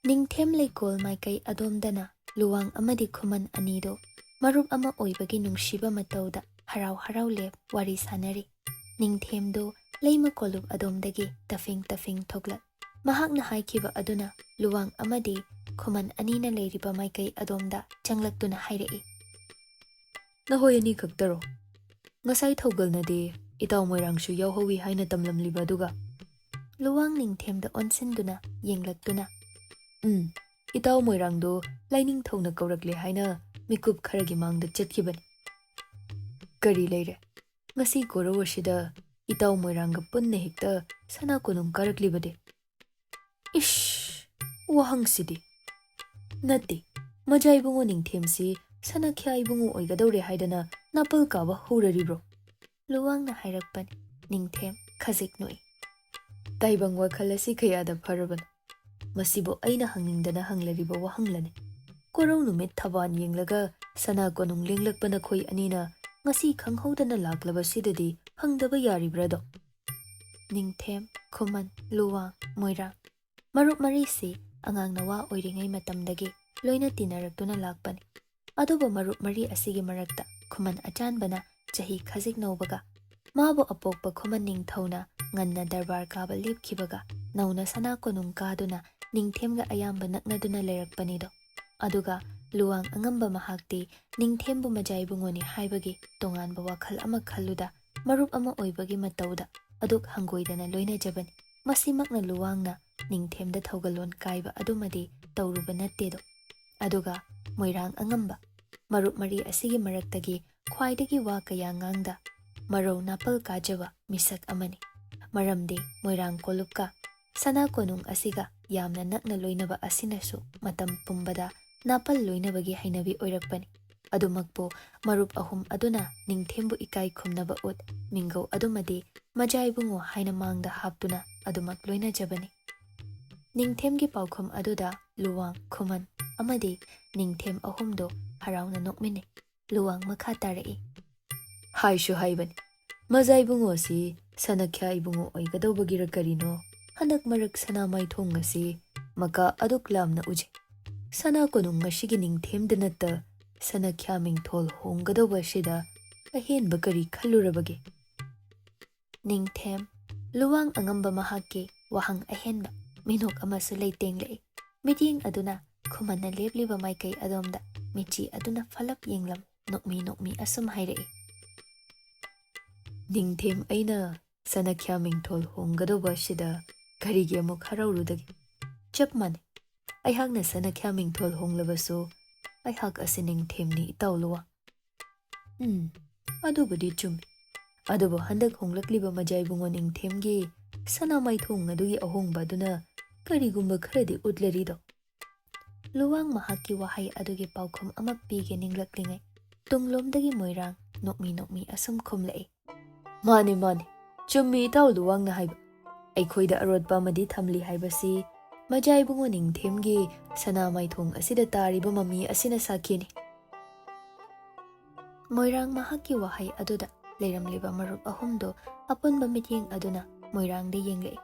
ꯅꯤꯡꯊꯦꯝ ꯂꯩꯀꯣꯜ ꯃꯥꯏꯀꯩ ꯑꯗꯣꯝꯗꯅ ꯂꯨꯋꯥꯡ ꯑꯃꯗꯤ ꯈꯨꯃꯟ ꯑꯅꯤꯗꯣ ꯃꯔꯨꯞ ꯑꯃ ꯑꯣꯏꯕꯒꯤ ꯅꯨꯡꯁꯤꯕ ꯃꯇꯧꯗ ꯍꯔꯥꯎ ꯍꯔꯥꯎ ꯂꯦꯞ ꯋꯥꯔꯤ ꯁꯥꯅꯔꯤ꯫ ꯅꯤꯡꯊꯦꯝꯗꯣ ꯂꯩꯃ ꯀꯣꯂꯨꯞ ꯑꯗꯣꯝꯗꯒꯤ ꯇꯐꯤꯡ ꯇꯐꯤꯡ ꯊꯣꯛꯂꯛ꯫ ꯃꯍꯥꯛꯅ ꯍꯥꯏꯈꯤꯕ ꯑꯗꯨꯅ ꯂꯨꯋꯥꯡ ꯑꯃꯗꯤ ꯈꯨꯃꯟ ꯑꯅꯤꯅ ꯂꯩꯔꯤꯕ ꯃꯥꯏꯀꯩ ꯑꯗꯣꯝꯗ ꯆꯪꯂꯛꯇꯨꯅ ꯍꯥꯏꯔꯛꯏ꯫ "ꯅꯈꯣꯏ ꯑꯅꯤ ꯈꯛꯇꯔꯣ? ꯉꯁꯥꯏ ꯊꯧꯒꯜꯅꯗꯤ ꯏꯇꯥꯎ ꯃꯣꯏꯔꯥꯡꯁꯨ ꯌꯥꯎꯍꯧꯋꯤ ꯍꯥꯏꯅ ꯇꯝꯂꯝꯂꯤꯕ ꯑꯗꯨꯒ?" ꯂꯨꯋꯥꯡ ꯅꯤꯡꯊꯦꯝꯗ ꯑꯣꯟꯁꯤꯟꯗꯨꯅ ꯌꯦꯡꯂꯛꯇꯨꯅ, "ꯎꯝ, ꯏꯇꯥꯎ ꯃꯣꯏꯔꯥꯡꯗꯣ ꯂꯥꯏꯅꯤꯡꯊꯧꯅ ꯀꯧꯔꯛꯂꯦ ꯍꯥꯏꯅ ꯃꯤꯀꯨꯞ ꯈꯔꯒꯤ ꯃꯥꯡꯗ ꯆꯠꯈꯤꯕꯅꯤ꯫ ꯀꯔꯤ ꯂꯩꯔꯦ? ꯉꯁꯤ ꯀꯣꯔꯧ ꯑꯁꯤꯗ ꯏꯇꯥꯎ ꯃꯣꯏꯔꯥꯡꯒ ꯄꯨꯟꯅ ꯍꯦꯛꯇ ꯁꯅꯥ ꯀꯣꯅꯨꯡ ꯀꯥꯔꯛꯂꯤꯕꯗꯤ?" "ꯏꯁ, ꯋꯥꯍꯪꯁꯤꯗꯤ꯫ ꯅꯠꯇꯦ, ꯃꯖꯥ ꯏꯕꯨꯡꯉꯣ ꯅꯤꯡꯊꯦꯝꯁꯤ ꯁꯅꯥꯈ꯭ꯌꯥ ꯏꯕꯨꯡꯉꯣ ꯑꯣꯏꯒꯗꯧꯔꯦ ꯍꯥꯏꯗꯅ ꯅꯥꯄꯜ ꯀꯥꯕ ꯍꯧꯔꯔꯤꯕ꯭ꯔꯣ? ꯂꯨꯋꯥꯡꯅ ꯍꯥꯏꯔꯛꯄꯅꯤ꯫ ꯅꯤꯡꯊꯦꯝ ꯈꯖꯤꯛ ꯅꯣꯛꯏ꯫ ꯇꯥꯏꯕꯪ ꯋꯥꯈꯜ ꯑꯁꯤ ꯀꯌꯥꯗ ꯐꯔꯕꯅꯣ? ꯃꯁꯤꯕꯨ ꯑꯩꯅ ꯍꯪꯅꯤꯡꯗꯅ ꯍꯪꯂꯔꯤꯕ ꯋꯥꯍꯪꯂꯅꯤ꯫ ꯀꯣꯔꯧ ꯅꯨꯃꯤꯠ ꯊꯕꯥꯟ ꯌꯦꯡꯂꯒ ꯁꯅꯥ ꯀꯣꯅꯨꯡ ꯂꯦꯡꯂꯛꯄ ꯅꯈꯣꯏ ꯑꯅꯤꯅ ꯉꯁꯤ ꯈꯪꯍꯧꯗꯅ ꯂꯥꯛꯂꯕꯁꯤꯗꯗꯤ ꯍꯪꯗꯕ ꯌꯥꯔꯤꯕ꯭ꯔꯥꯗꯣ? ꯅꯤꯡꯊꯦꯝ, ꯈꯨꯃꯟ, ꯂꯨꯋꯥꯡ, ꯃꯣꯏꯔꯥꯡ꯫ ꯃꯔꯨꯞ ꯃꯔꯤꯁꯤ ꯑꯉꯥꯡ ꯅꯋꯥ ꯑꯣꯏꯔꯤꯉꯩ ꯃꯇꯝꯗꯒꯤ ꯂꯣꯏꯅ ꯇꯤꯟꯅꯔꯛꯇꯨꯅ ꯂꯥꯛꯄꯅꯤ꯫ ꯑꯗꯨꯕꯨ ꯃꯔꯨꯞ ꯃꯔꯤ ꯑꯁꯤꯒꯤ ꯃꯔꯛꯇ ꯈꯨꯃꯟ ꯑꯆꯥꯟꯕꯅ ꯆꯍꯤ ꯈꯖꯤꯛ ꯅꯧꯕꯒ ꯃꯥꯕꯨ ꯑꯄꯣꯛꯄ ꯈꯨꯃꯟ ꯅꯤꯡꯊꯧꯅ ꯉꯟꯅ ꯗꯔꯕꯥꯔ ꯀꯥꯕ ꯂꯦꯞꯈꯤꯕꯒ ꯅꯧꯅ ꯁꯅꯥ ꯀꯣꯅꯨꯡ ꯀꯥꯗꯨꯅ ꯅꯤꯡꯊꯦꯝꯒ ꯑꯌꯥꯝꯕ ꯅꯛꯅꯗꯨꯅ ꯂꯩꯔꯛꯄꯅꯤꯗꯣ꯫ ꯑꯗꯨꯒ ꯂꯨꯋꯥꯡ ꯑꯉꯝꯕ ꯃꯍꯥꯛꯇꯤ ꯅꯤꯡꯊꯦꯝꯕꯨ ꯃꯖꯥ ꯏꯕꯨꯡꯉꯣꯅꯤ ꯍꯥꯏꯕꯒꯤ ꯇꯣꯉꯥꯟꯕ ꯋꯥꯈꯜ ꯑꯃ ꯈꯜꯂꯨꯗ ꯃꯔꯨꯞ ꯑꯃ ꯑꯣꯏꯕꯒꯤ ꯃꯇꯧꯗ ꯑꯗꯨꯛ ꯍꯪꯒꯣꯏꯗꯅ ꯂꯣꯏꯅꯖꯕꯅꯤ꯫ ꯃꯁꯤꯃꯛꯅ ꯂꯨꯋꯥꯡꯅ ꯅꯤꯡꯊꯦꯝꯗ ꯊꯧꯒꯜꯂꯣꯟ ꯀꯥꯏꯕ ꯑꯗꯨꯃꯗꯤ ꯇꯧꯔꯨꯕ ꯅꯠꯇꯦꯗꯣ꯫ ꯑꯗꯨꯒ ꯃꯣꯏꯔꯥꯡ ꯑꯉꯝꯕ, ꯃꯔꯨꯞ ꯃꯔꯤ ꯑꯁꯤꯒꯤ ꯃꯔꯛꯇꯒꯤ ꯈ꯭ꯋꯥꯏꯗꯒꯤ ꯋꯥ ꯀꯌꯥ ꯉꯥꯡꯗ ꯃꯔꯧ ꯅꯥꯄꯜ ꯀꯥꯖꯕ ꯃꯤꯁꯛ ꯑꯃꯅꯤ꯫ ꯃꯔꯝꯗꯤ ꯃꯣꯏꯔꯥꯡ ꯀꯣꯂꯨꯞꯀ ꯁꯅꯥ ꯀꯣꯅꯨꯡ ꯑꯁꯤꯒ ꯌꯥꯝꯅ ꯅꯛꯅ ꯂꯣꯏꯅꯕ ꯑꯁꯤꯅꯁꯨ ꯃꯇꯝ ꯄꯨꯝꯕꯗ ꯅꯥꯄꯜ ꯂꯣꯏꯅꯕꯒꯤ ꯍꯩꯅꯕꯤ ꯑꯣꯏꯔꯛꯄꯅꯤ꯫ ꯑꯗꯨꯃꯛꯄꯨ ꯃꯔꯨꯞ ꯑꯍꯨꯝ ꯑꯗꯨꯅ ꯅꯤꯡꯊꯦꯝꯕꯨ ꯏꯀꯥꯏ ꯈꯨꯝꯅꯕ ꯎꯠ ꯃꯤꯡꯒꯧ ꯑꯗꯨꯃꯗꯤ ꯃꯖꯥ ꯏꯕꯨꯡꯉꯣ ꯍꯥꯏꯅ ꯃꯥꯡꯗ ꯍꯥꯞꯇꯨꯅ ꯑꯗꯨꯃꯛ ꯂꯣꯏꯅꯖꯕꯅꯤ꯫ ꯅꯤꯡꯊꯦꯝꯒꯤ ꯄꯥꯎꯈꯨꯝ ꯑꯗꯨꯗ ꯂꯨꯋꯥꯡ, ꯈꯨꯃꯟ ꯑꯃꯗꯤ ꯅꯤꯡꯊꯦꯝ ꯑꯍꯨꯝꯗꯨ ꯍꯔꯥꯎꯅ ꯅꯣꯛꯃꯤꯟꯅꯩ꯫ ꯂꯨꯋꯥꯡ ꯃꯈꯥ ꯇꯥꯔꯛꯏ꯫ ꯍꯥꯏꯁꯨ ꯍꯥꯏꯕꯅꯤ, ꯃꯖꯥ ꯏꯕꯨꯡꯉꯣ ꯑꯁꯤ ꯁꯅꯥꯈ꯭ꯌꯥ ꯏꯕꯨꯡꯉꯣ ꯑꯣꯏꯒꯗꯧꯕꯒꯤꯔ ꯀꯔꯤꯅꯣ, ꯍꯟꯗꯛ ꯃꯔꯛ ꯁꯅꯥ ꯃꯥꯏꯊꯣꯡ ꯑꯁꯤ ꯃꯀꯥ ꯑꯗꯨꯛ ꯂꯥꯝꯅ ꯎꯖꯩ꯫ ꯁꯅꯥ ꯀꯣꯅꯨꯡ ꯑꯁꯤꯒꯤ ꯅꯤꯡꯊꯦꯝꯗ ꯅꯠꯇ ꯁꯅꯥꯈ꯭ꯌꯥ ꯃꯤꯡꯊꯣꯜ ꯍꯣꯡꯒꯗꯧꯕ ꯑꯁꯤꯗ ꯑꯍꯦꯟꯕ ꯀꯔꯤ ꯈꯜꯂꯨꯔꯕꯒꯦ? ꯅꯤꯡꯊꯦꯝ, ꯂꯨꯋꯥꯡ ꯑꯉꯝꯕ ꯃꯍꯥꯛꯀꯤ ꯋꯥꯍꯪ ꯑꯍꯦꯟꯕ ꯃꯤꯅꯣꯛ ꯑꯃꯁꯨ ꯂꯩꯇꯦꯡꯂꯛꯏ꯫ ꯃꯤꯠꯌꯦꯡ ꯑꯗꯨꯅ ꯈꯨꯃꯟꯅ ꯂꯦꯞꯂꯤꯕ ꯃꯥꯏꯀꯩ ꯑꯗꯣꯝꯗ ꯃꯤꯠꯆꯤ ꯑꯗꯨꯅ ꯐꯂꯞ ꯌꯦꯡꯂꯝ ꯅꯣꯛꯃꯤ ꯅꯣꯛꯃꯤ ꯑꯁꯨꯝ ꯍꯥꯏꯔꯛꯏ꯫ ꯅꯤꯡꯊꯦꯝ ꯑꯩꯅ ꯁꯅꯥꯈ꯭ꯌꯥ ꯃꯤꯡꯊꯣꯜ ꯍꯣꯡꯒꯗꯧꯕ ꯑꯁꯤꯗ ꯀꯔꯤꯒꯤ ꯑꯃꯨꯛ ꯍꯔꯥꯎꯔꯨꯗꯒꯦ? ꯆꯞ ꯃꯥꯟꯅꯩ꯫ ꯑꯩꯍꯥꯛꯅ ꯁꯅꯥꯈ꯭ꯌꯥ ꯃꯤꯡꯊꯣꯜ ꯍꯣꯡꯂꯕꯁꯨ ꯑꯩꯍꯥꯛ ꯑꯁꯤ ꯅꯤꯡꯊꯦꯝꯅꯤ, ꯏꯇꯥꯎ ꯂꯨꯋꯥꯡ꯫ ꯎꯝ, ꯑꯗꯨꯕꯨꯗꯤ ꯆꯨꯝꯃꯤ꯫ ꯑꯗꯨꯕꯨ ꯍꯟꯗꯛ ꯍꯣꯡꯂꯛꯂꯤꯕ ꯃꯖꯥ ꯏꯕꯨꯡꯉꯣ ꯅꯤꯡꯊꯦꯝꯒꯤ ꯁꯅꯥ ꯃꯥꯏꯊꯣꯡ ꯑꯗꯨꯒꯤ ꯑꯍꯣꯡꯕ ꯑꯗꯨꯅ ꯀꯔꯤꯒꯨꯝꯕ ꯈꯔꯗꯤ ꯎꯠꯂꯔꯤꯗꯣ꯫ ꯂꯨꯋꯥꯡ ꯃꯍꯥꯛꯀꯤ ꯋꯥꯍꯩ ꯑꯗꯨꯒꯤ ꯄꯥꯎꯈꯨꯝ ꯑꯃ ꯄꯤꯒꯦ ꯅꯤꯡꯂꯛꯂꯤꯉꯩ, ꯇꯨꯡꯂꯣꯝꯗꯒꯤ ꯃꯣꯏꯔꯥꯡ ꯅꯣꯛꯃꯤ ꯅꯣꯛꯃꯤ ꯑꯁꯨꯝ ꯈꯨꯝꯂꯛꯏ꯫ "ꯃꯥꯅꯤ, ꯃꯥꯅꯤ, ꯆꯨꯝꯃꯤ ꯏꯇꯥꯎ ꯂꯨꯋꯥꯡꯅ ꯍꯥꯏꯕ꯫ ꯑꯩꯈꯣꯏꯗ ꯑꯔꯣꯠꯄ ꯑꯃꯗꯤ ꯊꯝꯂꯤ ꯍꯥꯏꯕꯁꯤ ꯃꯖꯥ ꯏꯕꯨꯡꯉꯣ ꯅꯤꯡꯊꯦꯝꯒꯤ ꯁꯅꯥ ꯃꯥꯏꯊꯣꯡ ꯑꯁꯤꯗ ꯇꯥꯔꯤꯕ ꯃꯃꯤ ꯑꯁꯤꯅ ꯁꯥꯈꯤꯅꯤ꯫" ꯃꯣꯏꯔꯥꯡ ꯃꯍꯥꯛꯀꯤ ꯋꯥꯍꯩ ꯑꯗꯨꯗ ꯂꯩꯔꯝꯂꯤꯕ ꯃꯔꯨꯞ ꯑꯍꯨꯝꯗꯨ ꯑꯄꯨꯟꯕ ꯃꯤꯠꯌꯦꯡ ꯑꯗꯨꯅ ꯃꯣꯏꯔꯥꯡꯗ ꯌꯦꯡꯂꯛꯏ꯫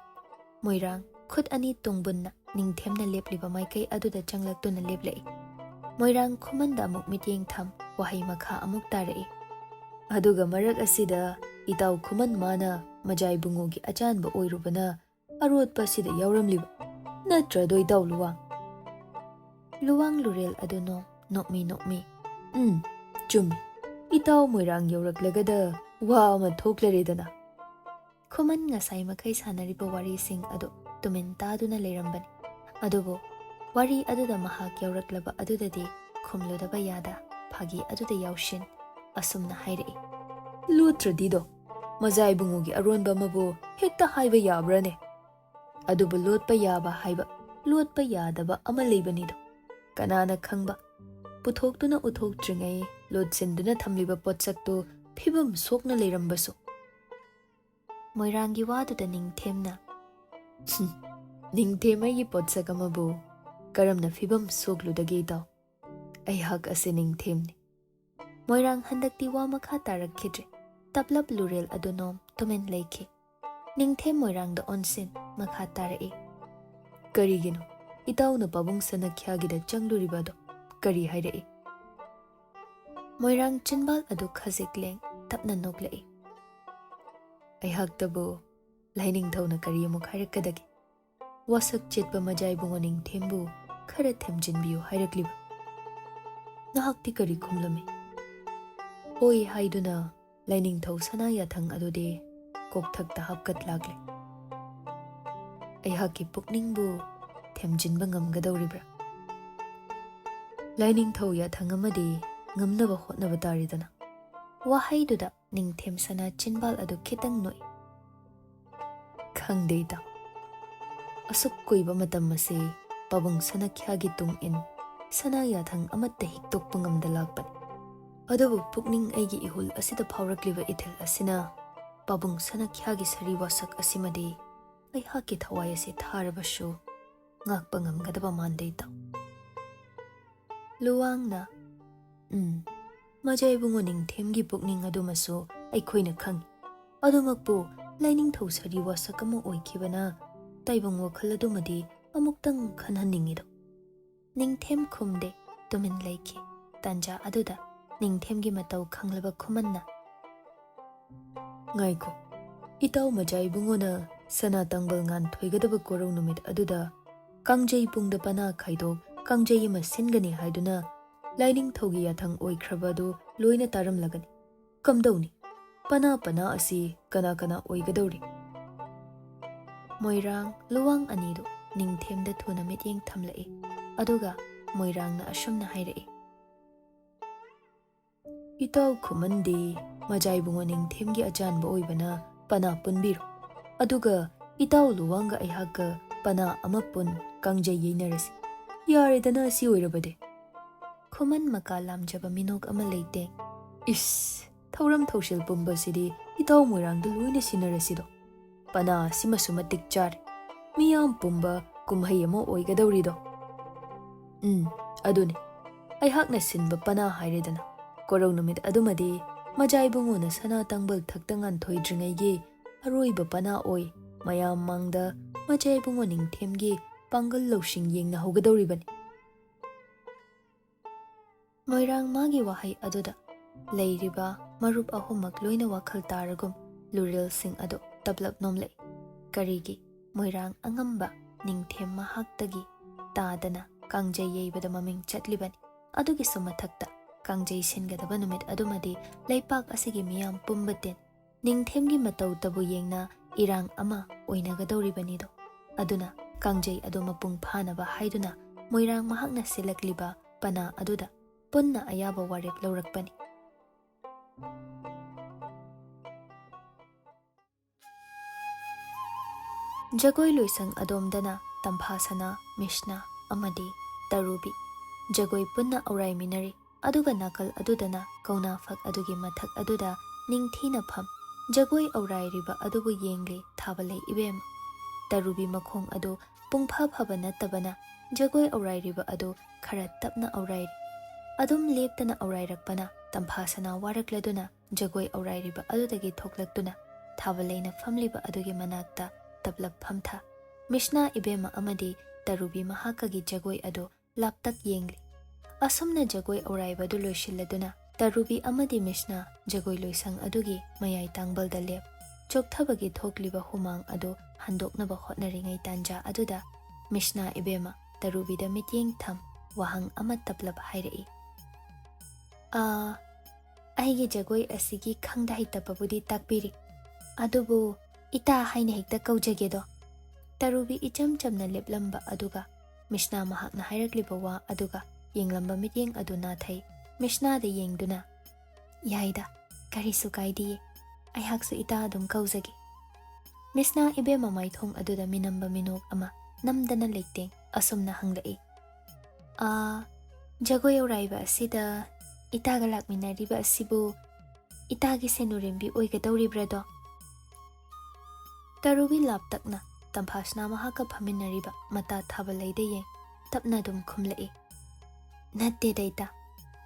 ꯃꯣꯏꯔꯥꯡ ꯈꯨꯠ ꯑꯅꯤ ꯇꯨꯡꯕꯨꯟꯅ ꯅꯤꯡꯊꯦꯝꯅ ꯂꯦꯞꯂꯤꯕ ꯃꯥꯏꯀꯩ ꯑꯗꯨꯗ ꯆꯪꯂꯛꯇꯨꯅ ꯂꯦꯞꯂꯛꯏ꯫ ꯃꯣꯏꯔꯥꯡ ꯈꯨꯃꯟꯗ ꯑꯃꯨꯛ ꯃꯤꯠꯌꯦꯡ ꯊꯝ, ꯋꯥꯍꯩ ꯃꯈꯥ ꯑꯃꯨꯛ ꯇꯥꯔꯛꯏ꯫ "ꯑꯗꯨꯒ ꯃꯔꯛ ꯑꯁꯤꯗ ꯏꯇꯥꯎ ꯈꯨꯃꯟ ꯃꯥꯅ ꯃꯖꯥ ꯏꯕꯨꯡꯉꯣꯒꯤ ꯑꯆꯥꯟꯕ ꯑꯣꯏꯔꯨꯕꯅ ꯑꯔꯣꯠꯄ ꯑꯁꯤꯗ ꯌꯥꯎꯔꯝꯂꯤꯕ ꯅꯠꯇ꯭ꯔꯗꯣ ꯏꯇꯥꯎ ꯂꯨꯋꯥꯡ?" ꯂꯨꯋꯥꯡ ꯂꯨꯔꯦꯜ ꯑꯗꯨ ꯅꯣꯛ-, ꯅꯣꯛꯃꯤ ꯅꯣꯛꯃꯤ, "ꯎꯝ, ꯆꯨꯝꯃꯤ꯫ ꯏꯇꯥꯎ ꯃꯣꯏꯔꯥꯡ ꯌꯧꯔꯛꯂꯒꯗ ꯋꯥ ꯑꯃ ꯊꯣꯛꯂꯔꯦꯗꯅ꯫" ꯈꯨꯃꯟ ꯉꯁꯥꯏ ꯃꯈꯩ ꯁꯥꯟꯅꯔꯤꯕ ꯋꯥꯔꯤꯁꯤꯡ ꯑꯗꯨ ꯇꯨꯃꯤꯟ ꯇꯥꯗꯨꯅ ꯂꯩꯔꯝꯕꯅꯤ꯫ ꯑꯗꯨꯕꯨ ꯋꯥꯔꯤ ꯑꯗꯨꯗ ꯃꯍꯥꯛ ꯌꯧꯔꯛꯂꯕ ꯑꯗꯨꯗꯗꯤ ꯈꯨꯝꯂꯨꯗꯕ ꯌꯥꯗ ꯐꯥꯒꯤ ꯑꯗꯨꯗ ꯌꯥꯎꯁꯤꯟ ꯑꯁꯨꯝꯅ ꯍꯥꯏꯔꯛꯏ, "ꯂꯣꯠꯇ꯭ꯔꯗꯤꯗꯣ, ꯃꯖꯥ ꯏꯕꯨꯡꯉꯣꯒꯤ ꯑꯔꯣꯟꯕ ꯑꯃꯕꯨ ꯍꯦꯛꯇ ꯍꯥꯏꯕ ꯌꯥꯕ꯭ꯔꯥꯅꯦ? ꯑꯗꯨꯕꯨ ꯂꯣꯠꯄ ꯌꯥꯕ ꯍꯥꯏꯕ ꯂꯣꯠꯄ ꯌꯥꯗꯕ ꯑꯃ ꯂꯩꯕꯅꯤꯗꯣ꯫ ꯀꯅꯥꯅ ꯈꯪꯕ, ꯄꯨꯊꯣꯛꯇꯨꯅ ꯎꯠꯊꯣꯛꯇ꯭ꯔꯤꯉꯩ ꯂꯣꯠꯁꯤꯟꯗꯨꯅ ꯊꯝꯂꯤꯕ ꯄꯣꯠꯁꯛꯇꯨ ꯐꯤꯕꯝ ꯁꯣꯛꯅ ꯂꯩꯔꯝꯕꯁꯨ?" ꯃꯣꯏꯔꯥꯡꯒꯤ ꯋꯥꯗꯨꯗ ꯅꯤꯡꯊꯦꯝꯅ, "ꯍꯨꯝ, ꯅꯤꯡꯊꯦꯝ ꯑꯩꯒꯤ ꯄꯣꯠꯁꯛ ꯑꯃꯕꯨ ꯀꯔꯝꯅ ꯐꯤꯕꯝ ꯁꯣꯛꯂꯨꯗꯒꯦ ꯏꯇꯥꯎ? ꯑꯩꯍꯥꯛ ꯑꯁꯤ ꯅꯤꯡꯊꯦꯝꯅꯤ꯫" ꯃꯣꯏꯔꯥꯡ ꯍꯟꯗꯛꯇꯤ ꯋꯥ ꯃꯈꯥ ꯇꯥꯔꯛꯈꯤꯗ꯭ꯔꯦ꯫ ꯇꯞꯂꯞ ꯂꯨꯔꯦꯜ ꯑꯗꯨ ꯅꯣꯝ ꯇꯨꯃꯤꯟ ꯂꯩꯈꯤ꯫ ꯅꯤꯡꯊꯦꯝ ꯃꯣꯏꯔꯥꯡꯗ ꯑꯣꯟꯁꯤꯟ ꯃꯈꯥ ꯇꯥꯔꯛꯏ, "ꯀꯔꯤꯒꯤꯅꯣ ꯏꯇꯥꯎꯅ ꯄꯥꯕꯨꯡ ꯁꯅꯥꯈ꯭ꯌꯥꯒꯤꯗ ꯆꯪꯂꯨꯔꯤꯕ ꯑꯗꯣ? ꯀꯔꯤ ꯍꯥꯏꯔꯛꯏ?" ꯃꯣꯏꯔꯥꯡ ꯆꯤꯟꯕꯥꯜ ꯑꯗꯨ ꯈꯖꯤꯛ ꯂꯦꯡ ꯇꯞꯅ ꯅꯣꯛꯂꯛꯏ꯫ "ꯑꯩꯍꯥꯛꯇꯕꯨ ꯂꯥꯏꯅꯤꯡꯊꯧꯅ ꯀꯔꯤ ꯑꯃꯨꯛ ꯍꯥꯏꯔꯛꯀꯗꯒꯦ? ꯋꯥꯁꯛ ꯆꯦꯠꯄ ꯃꯖꯥ ꯏꯕꯨꯡꯉꯣ ꯅꯤꯡꯊꯦꯝꯕꯨ ꯈꯔ ꯊꯦꯝꯖꯤꯟꯕꯤꯌꯨ ꯍꯥꯏꯔꯛꯂꯤꯕ?" ꯅꯍꯥꯛꯇꯤ ꯀꯔꯤ ꯈꯨꯝꯂꯝꯃꯤ? "ꯍꯣꯏ" ꯍꯥꯏꯗꯨꯅ ꯂꯥꯏꯅꯤꯡꯊꯧ ꯁꯅꯥ ꯌꯥꯊꯪ ꯑꯗꯨꯗꯤ ꯀꯣꯛꯊꯛꯇ ꯍꯥꯞꯀꯠ ꯂꯥꯛꯂꯦ꯫ ꯑꯩꯍꯥꯛꯀꯤ ꯄꯨꯛꯅꯤꯡꯕꯨ ꯊꯦꯝꯖꯤꯟꯕ ꯉꯝꯒꯗꯧꯔꯤꯕ꯭ꯔꯥ? ꯂꯥꯏꯅꯤꯡꯊꯧ ꯌꯥꯊꯪ ꯑꯃꯗꯤ ꯉꯝꯅꯕ ꯍꯣꯠꯅꯕ ꯇꯥꯔꯦꯗꯅ꯫" ꯋꯥꯍꯩꯗꯨꯗ ꯅꯤꯡꯊꯦꯝ ꯁꯅꯥ ꯆꯤꯟꯕꯥꯜ ꯑꯗꯨ ꯈꯤꯇꯪ ꯅꯣꯛꯏ꯫ "ꯈꯪꯗꯦ ꯏꯇꯥꯎ, ꯑꯁꯨꯛ ꯀꯨꯏꯕ ꯃꯇꯝ ꯑꯁꯤ ꯄꯥꯕꯨꯡ ꯁꯅꯥꯈ꯭ꯌꯥꯒꯤ ꯇꯨꯡ ꯏꯟ ꯁꯅꯥ ꯌꯥꯊꯪ ꯑꯃꯠꯇ ꯍꯤꯛꯇꯣꯛꯄ ꯉꯝꯗ ꯂꯥꯛꯄꯅꯤ꯫ ꯑꯗꯨꯕꯨ ꯄꯨꯛꯅꯤꯡ ꯑꯩꯒꯤ ꯏꯍꯨꯜ ꯑꯁꯤꯗ ꯐꯥꯎꯔꯛꯂꯤꯕ ꯏꯊꯤꯜ ꯑꯁꯤꯅ ꯄꯥꯕꯨꯡ ꯁꯅꯥꯈ꯭ꯌꯥꯒꯤ ꯁꯥꯔꯤ ꯋꯥꯁꯛ ꯑꯁꯤꯃꯗꯤ ꯑꯩꯍꯥꯛꯀꯤ ꯊꯋꯥꯏ ꯑꯁꯤ ꯊꯥꯔꯕꯁꯨ ꯉꯥꯛꯄ ꯉꯝꯒꯗꯕ ꯃꯥꯟꯗꯦ ꯏꯇꯥꯎ꯫ ꯂꯨꯋꯥꯡꯅ, "ꯎꯝ, ꯃꯖꯥ ꯏꯕꯨꯡꯉꯣ ꯅꯤꯡꯊꯦꯝꯒꯤ ꯄꯨꯛꯅꯤꯡ ꯑꯗꯨꯃꯁꯨ ꯑꯩꯈꯣꯏꯅ ꯈꯪꯏ꯫ ꯑꯗꯨꯃꯛꯄꯨ ꯂꯥꯏꯅꯤꯡꯊꯧ ꯁꯥꯔꯤ ꯋꯥꯁꯛ ꯑꯃ ꯑꯣꯏꯈꯤꯕꯅ ꯇꯥꯏꯕꯪ ꯋꯥꯈꯜ ꯑꯗꯨꯃꯗꯤ ꯑꯃꯨꯛꯇꯪ ꯈꯟꯍꯟꯅꯤꯡꯏꯗꯣ꯫" ꯅꯤꯡꯊꯦꯝ ꯈꯨꯝꯗꯦ, ꯇꯨꯃꯤꯟ ꯂꯩꯈꯤ꯫ ꯇꯥꯟꯖꯥ ꯑꯗꯨꯗ ꯅꯤꯡꯊꯦꯝꯒꯤ ꯃꯇꯧ ꯈꯪꯂꯕ ꯈꯨꯃꯟꯅ, "ꯉꯥꯏꯈꯣ, ꯏꯇꯥꯎ ꯃꯖꯥ ꯏꯕꯨꯡꯉꯣꯅ ꯁꯅꯥ ꯇꯥꯡꯕꯜ ꯉꯥꯟꯊꯣꯏꯒꯗꯕ ꯀꯣꯔꯧ ꯅꯨꯃꯤꯠ ꯑꯗꯨꯗ ꯀꯥꯡꯖꯩ ꯄꯨꯡꯗ ꯄꯅꯥ ꯈꯥꯏꯗꯣꯛ ꯀꯥꯡꯖꯩ ꯑꯃ ꯁꯤꯟꯒꯅꯤ ꯍꯥꯏꯗꯨꯅ ꯂꯥꯏꯅꯤꯡꯊꯧꯒꯤ ꯌꯥꯊꯪ ꯑꯣꯏꯈ꯭ꯔꯕ ꯑꯗꯨ ꯂꯣꯏꯅ ꯇꯥꯔꯝꯂꯒꯅꯤ꯫ ꯀꯝꯗꯧꯅꯤ? ꯄꯅꯥ ꯄꯅꯥ ꯑꯁꯤ ꯀꯅꯥ ꯀꯅꯥ ꯑꯣꯏꯒꯗꯧꯔꯤ?" ꯃꯣꯏꯔꯥꯡ, ꯂꯨꯋꯥꯡ ꯑꯅꯤꯗꯨ ꯅꯤꯡꯊꯦꯝꯗ ꯊꯨꯅ ꯃꯤꯠꯌꯦꯡ ꯊꯝꯂꯛꯏ꯫ ꯑꯗꯨꯒ ꯃꯣꯏꯔꯥꯡꯅ ꯑꯁꯨꯝꯅ ꯍꯥꯏꯔꯛꯏ, "ꯏꯇꯥꯎ ꯈꯨꯃꯟꯗꯤ ꯃꯖꯥ ꯏꯕꯨꯡꯉꯣ ꯅꯤꯡꯊꯦꯝꯒꯤ ꯑꯆꯥꯟꯕ ꯑꯣꯏꯕꯅ ꯄꯅꯥ ꯄꯨꯟꯕꯤꯔꯣ꯫ ꯑꯗꯨꯒ ꯏꯇꯥꯎ ꯂꯨꯋꯥꯡꯒ ꯑꯩꯍꯥꯛꯀ ꯄꯅꯥ ꯑꯃ ꯄꯨꯟ ꯀꯥꯡꯖꯩ ꯌꯩꯅꯔꯁꯤ꯫ ꯌꯥꯔꯦꯗꯅ ꯑꯁꯤ ꯑꯣꯏꯔꯕꯗꯤ꯫" ꯈꯨꯃꯟ ꯃꯀꯥ ꯂꯥꯝꯖꯕ ꯃꯤꯅꯣꯛ ꯑꯃ ꯂꯩꯇꯦ꯫ "ꯏꯁ, ꯊꯧꯔꯝ ꯊꯧꯁꯤꯜ ꯄꯨꯝꯕꯁꯤꯗꯤ ꯏꯇꯥꯎ ꯃꯣꯏꯔꯥꯡꯗ ꯂꯣꯏꯅ ꯁꯤꯟꯅꯔꯁꯤꯗꯣ꯫ ꯄꯅꯥ ꯑꯁꯤꯃꯁꯨ ꯃꯇꯤꯛ ꯆꯥꯔꯦ꯫ ꯃꯤꯌꯥꯝ ꯄꯨꯝꯕ ꯀꯨꯝꯍꯩ ꯑꯃ ꯑꯣꯏꯒꯗꯧꯔꯤꯗꯣ꯫" "ꯎꯝ, ꯑꯗꯨꯅꯤ꯫ ꯑꯩꯍꯥꯛꯅ ꯁꯤꯟꯕ ꯄꯅꯥ ꯍꯥꯏꯔꯦꯗꯅ꯫ ꯀꯣꯔꯧ ꯅꯨꯃꯤꯠ ꯑꯗꯨꯃꯗꯤ ꯃꯖꯥ ꯏꯕꯨꯡꯉꯣꯅ ꯁꯅꯥ ꯇꯥꯡꯕꯜ ꯊꯛꯇ ꯉꯥꯟꯊꯣꯏꯗ꯭ꯔꯤꯉꯩꯒꯤ ꯑꯔꯣꯏꯕ ꯄꯅꯥ ꯑꯣꯏ ꯃꯌꯥꯝ ꯃꯥꯡꯗ ꯃꯖꯥ ꯏꯕꯨꯡꯉꯣ ꯅꯤꯡꯊꯦꯝꯒꯤ ꯄꯥꯡꯒꯜ ꯂꯧꯁꯤꯡ ꯌꯦꯡꯅꯍꯧꯒꯗꯧꯔꯤꯕꯅꯤ꯫" ꯃꯣꯏꯔꯥꯡ ꯃꯥꯒꯤ ꯋꯥꯍꯩ ꯑꯗꯨꯗ ꯂꯩꯔꯤꯕ ꯃꯔꯨꯞ ꯑꯍꯨꯝꯃꯛ ꯂꯣꯏꯅ ꯋꯥꯈꯜ ꯇꯥꯔꯒꯨꯝ ꯂꯨꯔꯦꯜꯁꯤꯡ ꯑꯗꯨ ꯇꯞꯂꯞ ꯅꯣꯝꯂꯛꯏ꯫ ꯀꯔꯤꯒꯤ ꯃꯣꯏꯔꯥꯡ ꯑꯉꯝꯕ ꯅꯤꯡꯊꯦꯝ ꯃꯍꯥꯛꯇꯒꯤ ꯇꯥꯗꯅ ꯀꯥꯡꯖꯩ ꯌꯩꯕꯗ ꯃꯃꯤꯡ ꯆꯠꯂꯤꯕꯅꯤ꯫ ꯑꯗꯨꯒꯤꯁꯨ ꯃꯊꯛꯇ ꯀꯥꯡꯖꯩ ꯁꯤꯟꯒꯗꯕ ꯅꯨꯃꯤꯠ ꯑꯗꯨꯃꯗꯤ ꯂꯩꯄꯥꯛ ꯑꯁꯤꯒꯤ ꯃꯤꯌꯥꯝ ꯄꯨꯝꯕ ꯇꯤꯟ ꯅꯤꯡꯊꯦꯝꯒꯤ ꯃꯇꯧꯇꯕꯨ ꯌꯦꯡꯅ ꯏꯔꯥꯡ ꯑꯃ ꯑꯣꯏꯅꯒꯗꯧꯔꯤꯕꯅꯤꯗꯣ꯫ ꯑꯗꯨꯅ ꯀꯥꯡꯖꯩ ꯑꯗꯨ ꯃꯄꯨꯡ ꯐꯥꯅꯕ ꯍꯥꯏꯗꯨꯅ ꯃꯣꯏꯔꯥꯡ ꯃꯍꯥꯛꯅ ꯁꯤꯜꯂꯛꯂꯤꯕ ꯄꯅꯥ ꯑꯗꯨꯗ ꯄꯨꯟꯅ ꯑꯌꯥꯕ ꯋꯥꯔꯦꯞ ꯂꯧꯔꯛꯄꯅꯤ꯫ ꯖꯒꯣꯏ ꯂꯣꯏꯁꯪ ꯑꯗꯣꯝꯗꯅ ꯇꯝꯐꯥ ꯁꯅꯥ, ꯃꯤꯁꯅꯥ ꯑꯃꯗꯤ ꯇꯔꯨꯕꯤ ꯖꯒꯣꯏ ꯄꯨꯟꯅ ꯑꯧꯔꯥꯏꯃꯤꯟꯅꯔꯤ꯫ ꯑꯗꯨꯒ ꯅꯥꯀꯜ ꯑꯗꯨꯗꯅ ꯀꯧꯅꯥ ꯐꯛ ꯑꯗꯨꯒꯤ ꯃꯊꯛ ꯑꯗꯨꯗ ꯅꯤꯡꯊꯤꯅ ꯐꯝ ꯖꯒꯣꯏ ꯑꯧꯔꯥꯏꯔꯤꯕ ꯑꯗꯨꯕꯨ ꯌꯦꯡꯂꯤ ꯊꯥꯕꯂꯩ ꯏꯕꯦꯝꯃ꯫ ꯇꯔꯨꯕꯤ ꯃꯈꯣꯡ ꯑꯗꯨ ꯄꯨꯡꯐ ꯐꯕ ꯅꯠꯇꯕꯅ ꯖꯒꯣꯏ ꯑꯧꯔꯥꯏꯔꯤꯕ ꯑꯗꯨ ꯈꯔ ꯇꯞꯅ ꯑꯧꯔꯥꯏꯔꯤ꯫ ꯑꯗꯨꯝ ꯂꯦꯞꯇꯅ ꯑꯧꯔꯥꯏꯔꯛꯄꯅ ꯇꯝꯐꯥ ꯁꯅꯥ ꯋꯥꯔꯛꯂꯗꯨꯅ ꯖꯒꯣꯏ ꯑꯧꯔꯥꯏꯔꯤꯕ ꯑꯗꯨꯗꯒꯤ ꯊꯣꯛꯂꯛꯇꯨꯅ ꯊꯥꯕꯂꯩꯅ ꯐꯝꯂꯤꯕ ꯑꯗꯨꯒꯤ ꯃꯅꯥꯛꯇ ꯇꯞꯂꯞ ꯐꯝꯊ꯫ ꯃꯤꯁꯅꯥ ꯏꯕꯦꯝꯃ ꯑꯃꯗꯤ ꯇꯔꯨꯕꯤ ꯃꯍꯥꯛꯀꯒꯤ ꯖꯒꯣꯏ ꯑꯗꯨ ꯂꯥꯞꯇꯛ ꯌꯦꯡꯂꯤ꯫ ꯑꯁꯨꯝꯅ ꯖꯒꯣꯏ ꯑꯧꯔꯥꯏꯕꯗꯨ ꯂꯣꯏꯁꯤꯜꯂꯗꯨꯅ ꯇꯔꯨꯕꯤ ꯑꯃꯗꯤ ꯃꯤꯁꯅꯥ ꯖꯒꯣꯏ ꯂꯣꯏꯁꯪ ꯑꯗꯨꯒꯤ ꯃꯌꯥꯏ ꯇꯥꯡꯕꯜꯗ ꯂꯦꯞ꯫ ꯆꯣꯛꯊꯕꯒꯤ ꯊꯣꯛꯂꯤꯕ ꯍꯨꯃꯥꯡ ꯑꯗꯨ ꯍꯟꯗꯣꯛꯅꯕ ꯍꯣꯠꯅꯔꯤꯉꯩ ꯇꯥꯟꯖꯥ ꯑꯗꯨꯗ ꯃꯤꯁꯅꯥ ꯏꯕꯦꯝꯃ ꯇꯔꯨꯕꯤꯗ ꯃꯤꯠꯌꯦꯡ ꯊꯝ ꯋꯥꯍꯪ ꯑꯃ ꯇꯞꯂꯞ ꯍꯥꯏꯔꯛꯏ꯫ "ꯑꯥ, ꯑꯩꯒꯤ ꯖꯒꯣꯏ ꯑꯁꯤꯒꯤ ꯈꯪꯗ ꯍꯩꯇꯕꯕꯨꯗꯤ ꯇꯥꯛꯄꯤꯔꯤ, ꯑꯗꯨꯕꯨ ꯏꯇꯥ ꯍꯥꯏꯅ ꯍꯦꯛꯇ ꯀꯧꯖꯒꯦꯗꯣ?" ꯇꯔꯨꯕꯤ ꯏꯆꯝ ꯆꯝꯅ ꯂꯦꯞꯂꯝꯕ ꯑꯗꯨꯒ ꯃꯤꯁꯅꯥ ꯃꯍꯥꯛꯅ ꯍꯥꯏꯔꯛꯂꯤꯕ ꯋꯥ ꯑꯗꯨꯒ ꯌꯦꯡꯂꯝꯕ ꯃꯤꯠꯌꯦꯡ ꯑꯗꯨ ꯅꯥꯊꯩ꯫ ꯃꯤꯁꯅꯥꯗ ꯌꯦꯡꯗꯨꯅ, "ꯌꯥꯏꯗ, ꯀꯔꯤꯁꯨ ꯀꯥꯏꯗꯤꯌꯦ, ꯑꯩꯍꯥꯛꯁꯨ ꯏꯇꯥ ꯑꯗꯨꯝ ꯀꯧꯖꯒꯦ꯫" ꯃꯤꯁꯅꯥ ꯏꯕꯦꯝꯃ ꯃꯥꯏꯊꯣꯡ ꯑꯗꯨꯗ ꯃꯤꯅꯝꯕ ꯃꯤꯅꯣꯛ ꯑꯃ ꯅꯝꯗꯅ ꯂꯩꯇꯦꯡ ꯑꯁꯨꯝꯅ ꯍꯪꯂꯛꯏ, "ꯑꯥ, ꯖꯒꯣꯏ ꯑꯧꯔꯥꯏꯕ ꯑꯁꯤꯗ ꯏꯇꯥꯒ ꯂꯥꯛꯃꯤꯟꯅꯔꯤꯕ ꯑꯁꯤꯕꯨ ꯏꯇꯥꯒꯤ ꯁꯦꯟꯅꯨꯔꯦꯝꯕꯤ ꯑꯣꯏꯒꯗꯧꯔꯤꯕ꯭ꯔꯥꯗꯣ?" ꯇꯔꯨꯕꯤ ꯂꯥꯞꯇꯛꯅ ꯇꯝꯐꯥꯁꯅꯥ ꯃꯍꯥꯛꯀ ꯐꯝꯃꯤꯟꯅꯔꯤꯕ ꯃꯇꯥ ꯊꯥꯕꯂꯩꯗ ꯌꯦꯡ ꯇꯞꯅ ꯑꯗꯨꯝ ꯈꯨꯝꯂꯛꯏ, "ꯅꯠꯇꯦꯗ ꯏꯇꯥ,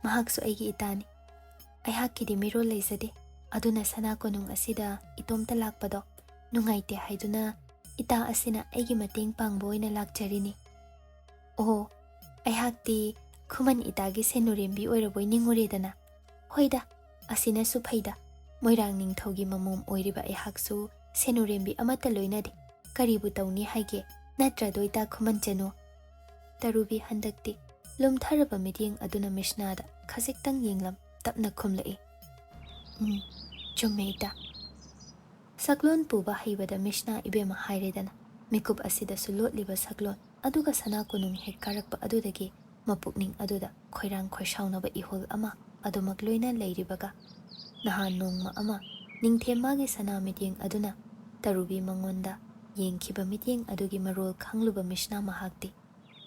ꯃꯍꯥꯛꯁꯨ ꯑꯩꯒꯤ ꯏꯇꯥꯅꯤ꯫ ꯑꯩꯍꯥꯛꯀꯤꯗꯤ ꯃꯤꯔꯣꯜ ꯂꯩꯖꯗꯦ, ꯑꯗꯨꯅ ꯁꯅꯥ ꯀꯣꯅꯨꯡ ꯑꯁꯤꯗ ꯏꯇꯣꯝꯇ ꯂꯥꯛꯄꯗꯣ ꯅꯨꯡꯉꯥꯏꯇꯦ ꯍꯥꯏꯗꯨꯅ ꯏꯇꯥ ꯑꯁꯤꯅ ꯑꯩꯒꯤ ꯃꯇꯦꯡ ꯄꯥꯡꯕ ꯑꯣꯏꯅ ꯂꯥꯛꯆꯔꯤꯅꯤ꯫" "ꯑꯣꯍꯣ, ꯑꯩꯍꯥꯛꯇꯤ ꯈꯨꯃꯟ ꯏꯇꯥꯒꯤ ꯁꯦꯟꯅꯨꯔꯦꯝꯕꯤ ꯑꯣꯏꯔꯕꯣꯏ ꯅꯤꯡꯉꯨꯔꯦꯗꯅ꯫ ꯍꯣꯏꯗ, ꯑꯁꯤꯅꯁꯨ ꯐꯩꯗ, ꯃꯣꯏꯔꯥꯡ ꯅꯤꯡꯊꯧꯒꯤ ꯃꯃꯣꯝ ꯑꯣꯏꯔꯤꯕ ꯑꯩꯍꯥꯛꯁꯨ ꯁꯦꯟꯅꯨꯔꯦꯝꯕꯤ ꯑꯃꯠꯇ ꯂꯣꯏꯅꯗꯦ, ꯀꯔꯤꯕꯨ ꯇꯧꯅꯤ ꯍꯥꯏꯒꯦ, ꯅꯠꯇ꯭ꯔꯗꯣ ꯏꯇꯥ ꯈꯨꯃꯟ ꯆꯅꯨ?" ꯇꯔꯨꯕꯤ ꯍꯟꯗꯛꯇꯤ ꯂꯨꯝꯊꯔꯕ ꯃꯤꯠꯌꯦꯡ ꯑꯗꯨꯅ ꯃꯤꯁꯅꯥꯗ ꯈꯖꯤꯛꯇꯪ ꯌꯦꯡꯂꯝ ꯇꯞꯅ ꯈꯨꯝꯂꯛꯏ, "ꯎꯝ, ꯆꯨꯝꯃꯦ ꯏꯇꯥ꯫" ꯁꯛꯂꯣꯟ ꯄꯨꯕ ꯍꯩꯕꯗ ꯃꯤꯁꯅꯥ ꯏꯕꯦꯝꯃ ꯍꯥꯏꯔꯦꯗꯅ꯫ ꯃꯤꯀꯨꯞ ꯑꯁꯤꯗꯁꯨ ꯂꯣꯠꯂꯤꯕ ꯁꯛꯂꯣꯟ ꯑꯗꯨꯒ ꯁꯅꯥ ꯀꯣꯅꯨꯡ ꯍꯦꯛ ꯀꯥꯔꯛꯄ ꯑꯗꯨꯗꯒꯤ ꯃꯄꯨꯛꯅꯤꯡ ꯑꯗꯨꯗ ꯈꯣꯏꯔꯥꯡ ꯈꯣꯏꯁꯥꯎꯅꯕ ꯏꯍꯨꯜ ꯑꯃ ꯑꯗꯨꯃꯛ ꯂꯣꯏꯅ ꯂꯩꯔꯤꯕꯒ, ꯅꯍꯥꯟ ꯅꯣꯡꯃ ꯑꯃ ꯅꯤꯡꯊꯦꯝ ꯃꯥꯒꯤ ꯁꯅꯥ ꯃꯤꯠꯌꯦꯡ ꯑꯗꯨꯅ ꯇꯔꯨꯕꯤ ꯃꯉꯣꯟꯗ ꯌꯦꯡꯈꯤꯕ ꯃꯤꯠꯌꯦꯡ ꯑꯗꯨꯒꯤ ꯃꯔꯣꯜ ꯈꯪꯂꯨꯕ ꯃꯤꯁꯅꯥ ꯃꯍꯥꯛꯇꯤ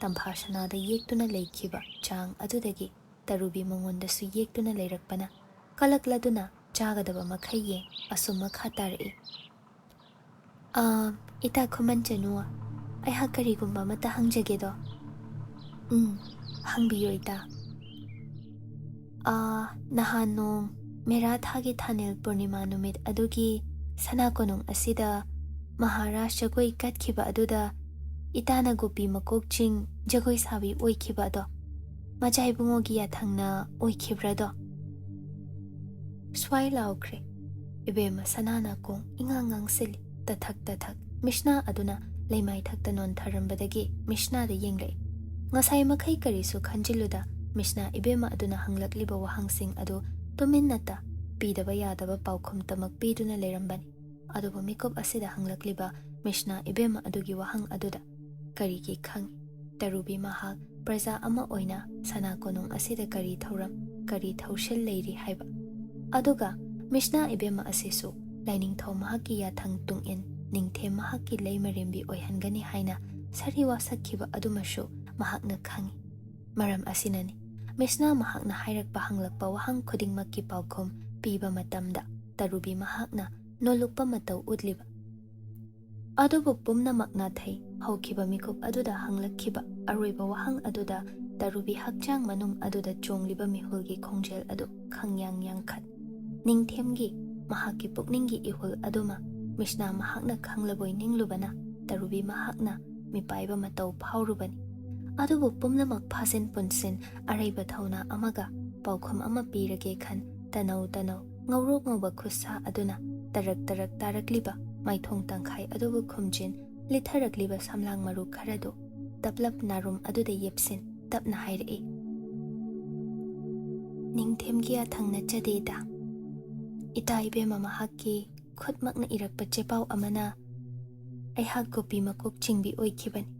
ꯇꯝꯐꯥ ꯁꯅꯥꯗ ꯌꯦꯛꯇꯨꯅ ꯂꯩꯈꯤꯕ ꯆꯥꯡ ꯑꯗꯨꯗꯒꯤ ꯇꯔꯨꯕꯤ ꯃꯉꯣꯟꯗꯁꯨ ꯌꯦꯛꯇꯨꯅ ꯂꯩꯔꯛꯄꯅ ꯀꯂꯛꯂꯗꯨꯅ ꯆꯥꯒꯗꯕ ꯃꯈꯩ ꯌꯦꯡ ꯑꯁꯨꯝ ꯃꯈꯥ ꯇꯥꯔꯛꯏ꯫ "ꯑꯥ, ꯏꯇꯥ ꯈꯨꯃꯟꯆꯅꯨ, ꯑꯩꯍꯥꯛ ꯀꯔꯤꯒꯨꯝꯕ ꯑꯃꯠꯇ ꯍꯪꯖꯒꯦꯗꯣ?" "ꯎꯝ, ꯍꯪꯕꯤꯌꯨ ꯏꯇꯥ꯫" "ꯑꯥ, ꯅꯍꯥꯟ ꯅꯣꯡ ꯃꯦꯔꯥ ꯊꯥꯒꯤ ꯊꯥꯅꯤꯜ ꯄꯨꯔꯅꯤꯃꯥ ꯅꯨꯃꯤꯠ ꯑꯗꯨꯒꯤ ꯁꯅꯥ ꯀꯣꯅꯨꯡ ꯑꯁꯤꯗ ꯃꯍꯥꯔꯥꯖ ꯖꯒꯣꯏ ꯀꯠꯈꯤꯕ ꯑꯗꯨꯗ ꯏꯇꯥꯅ ꯒꯣꯄꯤ ꯃꯀꯣꯛ ꯆꯤꯡ ꯖꯒꯣꯏ ꯁꯥꯕꯤ ꯑꯣꯏꯈꯤꯕ ꯑꯗꯣ ꯃꯆꯥ ꯏꯕꯨꯡꯉꯣꯒꯤ ꯌꯥꯊꯪꯅ ꯑꯣꯏꯈꯤꯕ꯭ꯔꯥꯗꯣ?" ꯁ꯭ꯋꯥꯏ ꯂꯥꯎꯈ꯭ꯔꯦ꯫ ꯏꯕꯦꯝꯃ ꯁꯅꯥ ꯅꯥꯀꯣꯡ ꯏꯉꯥꯡ ꯉꯥꯡꯁꯤꯜꯂꯤ꯫ ꯇꯊꯛ ꯇꯊꯛ꯫ ꯃꯤꯁꯅꯥ ꯑꯗꯨꯅ ꯂꯩꯃꯥꯏꯊꯛꯇ ꯅꯣꯟꯊꯔꯝꯕꯗꯒꯤ ꯃꯤꯁꯅꯥꯗ ꯌꯦꯡꯂꯛꯏ꯫ ꯉꯁꯥꯏ ꯃꯈꯩ ꯀꯔꯤꯁꯨ ꯈꯟꯖꯤꯜꯂꯨꯗ ꯃꯤꯁꯅꯥ ꯏꯕꯦꯝꯃ ꯑꯗꯨꯅ ꯍꯪꯂꯛꯂꯤꯕ ꯋꯥꯍꯪꯁꯤꯡ ꯑꯗꯨ ꯇꯨꯃꯤꯟꯅꯇ ꯄꯤꯗꯕ ꯌꯥꯗꯕ ꯄꯥꯎꯈꯨꯝ ꯇꯃꯛ ꯄꯤꯗꯨꯅ ꯂꯩꯔꯝꯕꯅꯤ꯫ ꯑꯗꯨꯕꯨ ꯃꯤꯀꯨꯞ ꯑꯁꯤꯗ ꯍꯪꯂꯛꯂꯤꯕ ꯃꯤꯁꯅꯥ ꯏꯕꯦꯝꯃ ꯑꯗꯨꯒꯤ ꯋꯥꯍꯪ ꯑꯗꯨꯗ ꯀꯔꯤꯒꯤ ꯈꯪꯏ? ꯇꯔꯨꯕꯤ ꯃꯍꯥꯛ ꯄ꯭ꯔꯖꯥ ꯑꯃ ꯑꯣꯏꯅ ꯁꯅꯥ ꯀꯣꯅꯨꯡ ꯑꯁꯤꯗ ꯀꯔꯤ ꯊꯧꯔꯝ, ꯀꯔꯤ ꯊꯧꯁꯤꯜ ꯂꯩꯔꯤ ꯍꯥꯏꯕ? ꯑꯗꯨꯒ ꯃꯤꯁꯅꯥ ꯏꯕꯦꯝꯃ ꯑꯁꯤꯁꯨ ꯂꯥꯏꯅꯤꯡꯊꯧ ꯃꯍꯥꯛꯀꯤ ꯌꯥꯊꯪ ꯇꯨꯡꯏꯟ ꯅꯤꯡꯊꯦꯝ ꯃꯍꯥꯛꯀꯤ ꯂꯩꯃꯔꯦꯝꯕꯤ ꯑꯣꯏꯍꯟꯒꯅꯤ ꯍꯥꯏꯅ ꯁꯥꯔꯤ ꯋꯥꯁꯛꯈꯤꯕ ꯑꯗꯨꯃꯁꯨ ꯃꯍꯥꯛꯅ ꯈꯪꯏ꯫ ꯃꯔꯝ ꯑꯁꯤꯅꯅꯤ ꯃꯤꯁꯅꯥ ꯃꯍꯥꯛꯅ ꯍꯥꯏꯔꯛꯄ ꯍꯪꯂꯛꯄ ꯋꯥꯍꯪ ꯈꯨꯗꯤꯡꯃꯛꯀꯤ ꯄꯥꯎꯈꯨꯝ ꯄꯤꯕ ꯃꯇꯝꯗ ꯇꯔꯨꯕꯤ ꯃꯍꯥꯛꯅ ꯅꯣꯜꯂꯨꯛꯄ ꯃꯇꯧ ꯎꯠꯂꯤꯕ꯫ ꯑꯗꯨꯕꯨ ꯄꯨꯝꯅꯃꯛ ꯅꯥꯊꯩ꯫ ꯍꯧꯈꯤꯕ ꯃꯤꯀꯨꯞ ꯑꯗꯨꯗ ꯍꯪꯂꯛꯈꯤꯕ ꯑꯔꯣꯏꯕ ꯋꯥꯍꯪ ꯑꯗꯨꯗ ꯇꯔꯨꯕꯤ ꯍꯛꯆꯥꯡ ꯃꯅꯨꯡ ꯑꯗꯨꯗ ꯆꯣꯡꯂꯤꯕ ꯃꯤꯍꯨꯜꯒꯤ ꯈꯣꯡꯖꯦꯜ ꯑꯗꯨ ꯈꯪꯌꯥꯡ ꯌꯥꯡꯈꯠ꯫ ꯅꯤꯡꯊꯦꯝꯒꯤ ꯃꯍꯥꯛꯀꯤ ꯄꯨꯛꯅꯤꯡꯒꯤ ꯏꯍꯨꯜ ꯑꯗꯨꯃ ꯃꯤꯁꯅꯥ ꯃꯍꯥꯛꯅ ꯈꯪꯂꯕꯣꯏ ꯅꯤꯡꯂꯨꯕꯅ ꯇꯔꯨꯕꯤ ꯃꯍꯥꯛꯅ ꯃꯤꯄꯥꯏꯕ ꯃꯇꯧ ꯐꯥꯎꯔꯨꯕꯅꯤ꯫ ꯑꯗꯨꯕꯨ ꯄꯨꯝꯅꯃꯛ ꯐꯥꯖꯤꯟ ꯄꯨꯟꯁꯤꯟ ꯑꯔꯩꯕ ꯊꯧꯅꯥ ꯑꯃꯒ ꯄꯥꯎꯈꯨꯝ ꯑꯃ ꯄꯤꯔꯒꯦ ꯈꯟ ꯇꯅꯧ ꯇꯅꯧ ꯉꯧꯔꯣꯛ ꯉꯧꯕ ꯈꯨꯠꯁꯥ ꯑꯗꯨꯅ ꯇꯔꯛ ꯇꯔꯛ ꯇꯥꯔꯛꯂꯤꯕ ꯃꯥꯏꯊꯣꯡ ꯇꯪꯈꯥꯏ ꯑꯗꯨꯕꯨ ꯈꯨꯝꯖꯤꯟ ꯂꯤꯠꯊꯔꯛꯂꯤꯕ ꯁꯝꯂꯥꯡ ꯃꯔꯨ ꯈꯔꯗꯨ ꯇꯞꯂꯞ ꯅꯥꯔꯨꯝ ꯑꯗꯨꯗ ꯌꯦꯞꯁꯤꯟ ꯇꯞꯅ ꯍꯥꯏꯔꯛꯏ꯫ ꯅꯤꯡꯊꯦꯝꯒꯤ ꯌꯥꯊꯪ ꯅꯠꯆꯗꯦꯗ꯫ ꯏꯇꯥ ꯏꯕꯦꯝꯃ ꯃꯍꯥꯛꯀꯤ ꯈꯨꯠꯃꯛꯅ ꯏꯔꯛꯄ ꯆꯦꯄꯥꯎ ꯑꯃꯅ ꯑꯩꯍꯥꯛ ꯒꯣꯄꯤ ꯃꯀꯣꯛ ꯆꯤꯡꯕꯤ ꯑꯣꯏꯈꯤꯕꯅꯤ꯫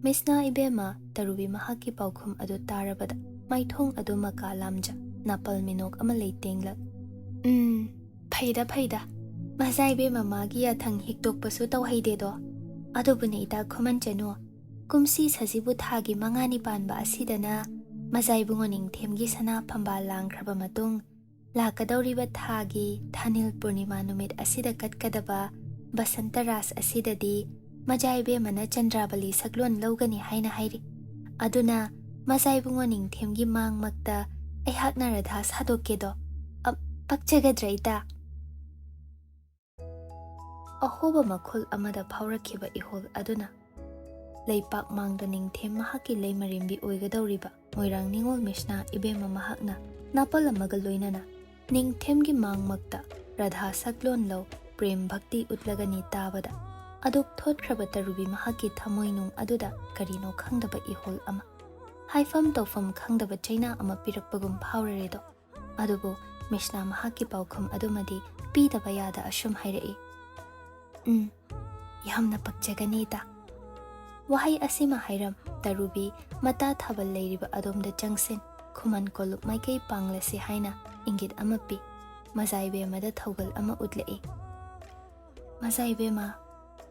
ꯃꯤꯁꯅꯥ ꯏꯕꯦꯝꯃ ꯇꯔꯨꯕꯤ ꯃꯍꯥꯛꯀꯤ ꯄꯥꯎꯈꯨꯝ ꯑꯗꯨ ꯇꯥꯔꯕꯗ ꯃꯥꯏꯊꯣꯡ ꯑꯗꯨ ꯃꯀꯥ ꯂꯥꯝꯖ ꯅꯥꯄꯜ ꯃꯤꯅꯣꯛ ꯑꯃ ꯂꯩꯇꯦꯡꯂꯛ꯫ "ꯎꯝ, ꯐꯩꯗ ꯐꯩꯗ, ꯃꯖꯥꯏꯕꯦꯝꯃ ꯃꯥꯒꯤ ꯌꯥꯊꯪ ꯍꯤꯛꯇꯣꯛꯄꯁꯨ ꯇꯧꯍꯩꯗꯦꯗꯣ꯫ ꯑꯗꯨꯕꯨꯅꯦ ꯏꯇꯥ ꯈꯨꯃꯟꯆꯅꯨ, ꯀꯨꯝꯁꯤ ꯁꯖꯤꯕꯨ ꯊꯥꯒꯤ ꯃꯉꯥꯅꯤ ꯄꯥꯟꯕ ꯑꯁꯤꯗꯅ ꯃꯖꯥꯏꯕꯨꯡꯉꯣ ꯅꯤꯡꯊꯦꯝꯒꯤ ꯁꯅꯥ ꯐꯝꯕꯥꯜ ꯂꯥꯡꯈ꯭ꯔꯕ ꯃꯇꯨꯡ, ꯂꯥꯛꯀꯗꯧꯔꯤꯕ ꯊꯥꯒꯤ ꯊꯥꯅꯤꯜ ꯄꯨꯔꯅꯤꯃꯥ ꯅꯨꯃꯤꯠ ꯑꯁꯤꯗ ꯀꯠꯀꯗꯕ ꯕꯁꯟꯇ ꯔꯥꯁ ꯑꯁꯤꯗꯗꯤ ꯃꯖꯥꯏꯕꯦꯝꯃꯅ ꯆꯟꯗ꯭ꯔꯥꯕꯂꯤ ꯁꯛꯂꯣꯟ ꯂꯧꯒꯅꯤ ꯍꯥꯏꯅ ꯍꯥꯏꯔꯤ꯫ ꯑꯗꯨꯅ ꯃꯖꯥꯏꯕꯨꯡꯉꯣ ꯅꯤꯡꯊꯦꯝꯒꯤ ꯃꯥꯡꯃꯛꯇ ꯑꯩꯍꯥꯛꯅ ꯔꯥꯙꯥ ꯁꯥꯗꯣꯛꯀꯦꯗꯣ꯫ ꯑ, ꯄꯛꯆꯒꯗ꯭ꯔꯥ ꯏꯇꯥ? ꯑꯍꯣꯕ ꯃꯈꯨꯜ ꯑꯃꯗ ꯐꯥꯎꯔꯛꯈꯤꯕ ꯏꯍꯣꯜ ꯑꯗꯨꯅ ꯂꯩꯄꯥꯛ ꯃꯥꯡꯗ ꯅꯤꯡꯊꯦꯝ ꯃꯍꯥꯛꯀꯤ ꯂꯩꯃꯔꯦꯝꯕꯤ ꯑꯣꯏꯒꯗꯧꯔꯤꯕ ꯃꯣꯏꯔꯥꯡ ꯅꯤꯉꯣꯜ ꯃꯤꯁꯅꯥ ꯏꯕꯦꯝꯃ ꯃꯍꯥꯛꯅ ꯅꯥꯄꯜ ꯑꯃꯒ ꯂꯣꯏꯅꯅ ꯅꯤꯡꯊꯦꯝꯒꯤ ꯃꯥꯡꯃꯛꯇ ꯔꯥꯙꯥ ꯁꯛꯂꯣꯟ ꯂꯧ ꯄ꯭ꯔꯦꯝ ꯚꯛꯇꯤ ꯎꯠꯂꯒꯅꯤ ꯇꯥꯕꯗ, ꯑꯗꯨꯛ ꯊꯣꯠꯈ꯭ꯔꯕ ꯇꯔꯨꯕꯤ ꯃꯍꯥꯛꯀꯤ ꯊꯃꯣꯏꯅꯨꯡ ꯑꯗꯨꯗ ꯀꯔꯤꯅꯣ ꯈꯪꯗꯕ ꯏꯍꯣꯜ ꯑꯃ, ꯍꯥꯏꯐꯝ ꯇꯧꯐꯝ ꯈꯪꯗꯕ ꯆꯩꯅꯥ ꯑꯃ ꯄꯤꯔꯛꯄꯒꯨꯝ ꯐꯥꯎꯔꯔꯦꯗꯣ꯫ ꯑꯗꯨꯕꯨ ꯃꯤꯁꯅꯥ ꯃꯍꯥꯛꯀꯤ ꯄꯥꯎꯈꯨꯝ ꯑꯗꯨꯃꯗꯤ ꯄꯤꯗꯕ ꯌꯥꯗ ꯑꯁꯨꯝ ꯍꯥꯏꯔꯛꯏ, "ꯎꯝ, ꯌꯥꯝꯅ ꯄꯛꯆꯒꯅꯤ ꯏꯇꯥ꯫ ꯋꯥꯍꯩ ꯑꯁꯤꯃ ꯍꯥꯏꯔꯝ ꯇꯔꯨꯕꯤ ꯃꯇꯥ ꯊꯥꯕꯜ ꯂꯩꯔꯤꯕ ꯑꯗꯣꯝꯗ ꯆꯪꯁꯤꯟ, ꯈꯨꯃꯟ ꯀꯣꯂꯨꯞ ꯃꯥꯏꯀꯩ ꯄꯥꯡꯂꯁꯤ" ꯍꯥꯏꯅ ꯏꯪꯒꯤꯠ ꯑꯃ ꯄꯤ꯫ ꯃꯖꯥꯏꯕꯦꯝꯃꯗ ꯊꯧꯒꯜ ꯑꯃ ꯎꯠꯂꯛꯏ꯫ "ꯃꯖꯥꯏꯕꯦꯝꯃ,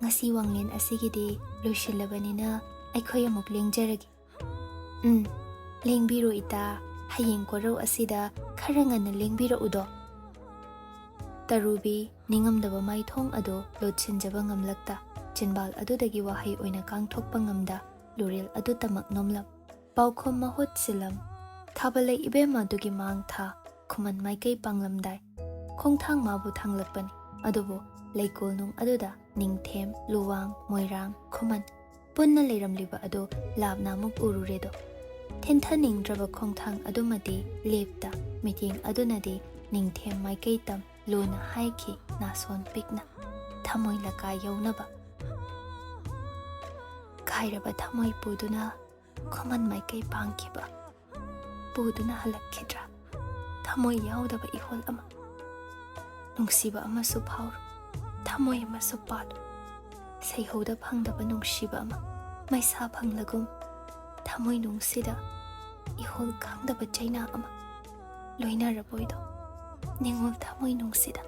ꯉꯁꯤ ꯋꯥꯡꯂꯦꯟ ꯑꯁꯤꯒꯤꯗꯤ ꯂꯣꯏꯁꯤꯜꯂꯕꯅꯤꯅ ꯑꯩꯈꯣꯏ ꯑꯃꯨꯛ ꯂꯦꯡꯖꯔꯒꯦ꯫" "ꯎꯝ, ꯂꯦꯡꯕꯤꯔꯣ ꯏꯇꯥ, ꯍꯌꯦꯡ ꯀꯣꯔꯧ ꯑꯁꯤꯗ ꯈꯔ ꯉꯟꯅ ꯂꯦꯡꯕꯤꯔꯛꯎꯗꯣ꯫" ꯇꯔꯨꯕꯤ ꯅꯤꯡꯉꯝꯗꯕ ꯃꯥꯏꯊꯣꯡ ꯑꯗꯨ ꯂꯣꯠꯁꯤꯟꯖꯕ ꯉꯝꯂꯛꯇ, ꯆꯤꯟꯕꯥꯜ ꯑꯗꯨꯗꯒꯤ ꯋꯥꯍꯩ ꯑꯣꯏꯅ ꯀꯥꯡꯊꯣꯛꯄ ꯉꯝꯗ, ꯂꯨꯔꯦꯜ ꯑꯗꯨꯇꯃꯛ ꯅꯣꯝꯂꯝ꯫ ꯄꯥꯎꯈꯨꯝ ꯃꯍꯨꯠ ꯁꯤꯜꯂꯝ꯫ ꯊꯥꯕꯂꯩ ꯏꯕꯦꯝꯃ ꯑꯗꯨꯒꯤ ꯃꯥꯡ ꯊꯥ ꯈꯨꯃꯟ ꯃꯥꯏꯀꯩ ꯄꯥꯡꯂꯝꯗꯥꯏ, ꯈꯣꯡꯊꯥꯡ ꯃꯥꯕꯨ ꯊꯥꯡꯂꯛꯄꯅꯤ꯫ ꯑꯗꯨꯕꯨ ꯂꯩꯀꯣꯜꯅꯨꯡ ꯑꯗꯨꯗ ꯅꯤꯡꯊꯦꯝ, ꯂꯨꯋꯥꯡ, ꯃꯣꯏꯔꯥꯡ, ꯈꯨꯃꯟ ꯄꯨꯟꯅ ꯂꯩꯔꯝꯂꯤꯕ ꯑꯗꯨ ꯂꯥꯞꯅ ꯑꯃꯨꯛ ꯎꯔꯨꯔꯦꯗꯣ꯫ ꯊꯤꯟꯊꯅꯤꯡꯗ꯭ꯔꯕ ꯈꯣꯡꯊꯥꯡ ꯑꯗꯨꯃꯗꯤ ꯂꯦꯞꯇ, ꯃꯤꯠꯌꯦꯡ ꯑꯗꯨꯅꯗꯤ ꯅꯤꯡꯊꯦꯝ ꯃꯥꯏꯀꯩ ꯇꯝ ꯂꯨꯅ ꯍꯥꯏꯈꯤ, ꯅꯥꯁꯣꯟ ꯄꯤꯛꯅ, ꯊꯃꯣꯏ ꯂꯀꯥ ꯌꯧꯅꯕ꯫ ꯀꯥꯏꯔꯕ ꯊꯃꯣꯏ ꯄꯨꯗꯨꯅ ꯈꯨꯃꯟ ꯃꯥꯏꯀꯩ ꯄꯥꯡꯈꯤꯕ, ꯄꯨꯗꯨꯅ ꯍꯜꯂꯛꯈꯤꯗ꯭ꯔꯥ? ꯊꯃꯣꯏ ꯌꯥꯎꯗꯕ ꯏꯍꯣꯜ ꯑꯃ꯫ ꯅꯨꯡꯁꯤꯕ ꯑꯃꯁꯨ ꯐꯥꯎꯔꯣ, ꯊꯃꯣꯏ ꯑꯃꯁꯨ ꯄꯥꯜꯂꯣ꯫ ꯁꯩꯍꯧꯗ ꯐꯪꯗꯕ ꯅꯨꯡꯁꯤꯕ ꯑꯃ, ꯃꯩꯁꯥ ꯐꯪꯂꯒꯨꯝ ꯊꯃꯣꯏ ꯅꯨꯡꯁꯤꯗ ꯏꯍꯣꯜ ꯈꯪꯗꯕ ꯆꯩꯅꯥ ꯑꯃ꯫ ꯂꯣꯏꯅꯔꯕꯣꯏꯗꯣ ꯅꯤꯡꯉꯣꯜ ꯊꯃꯣꯏ ꯅꯨꯡꯁꯤꯗ꯫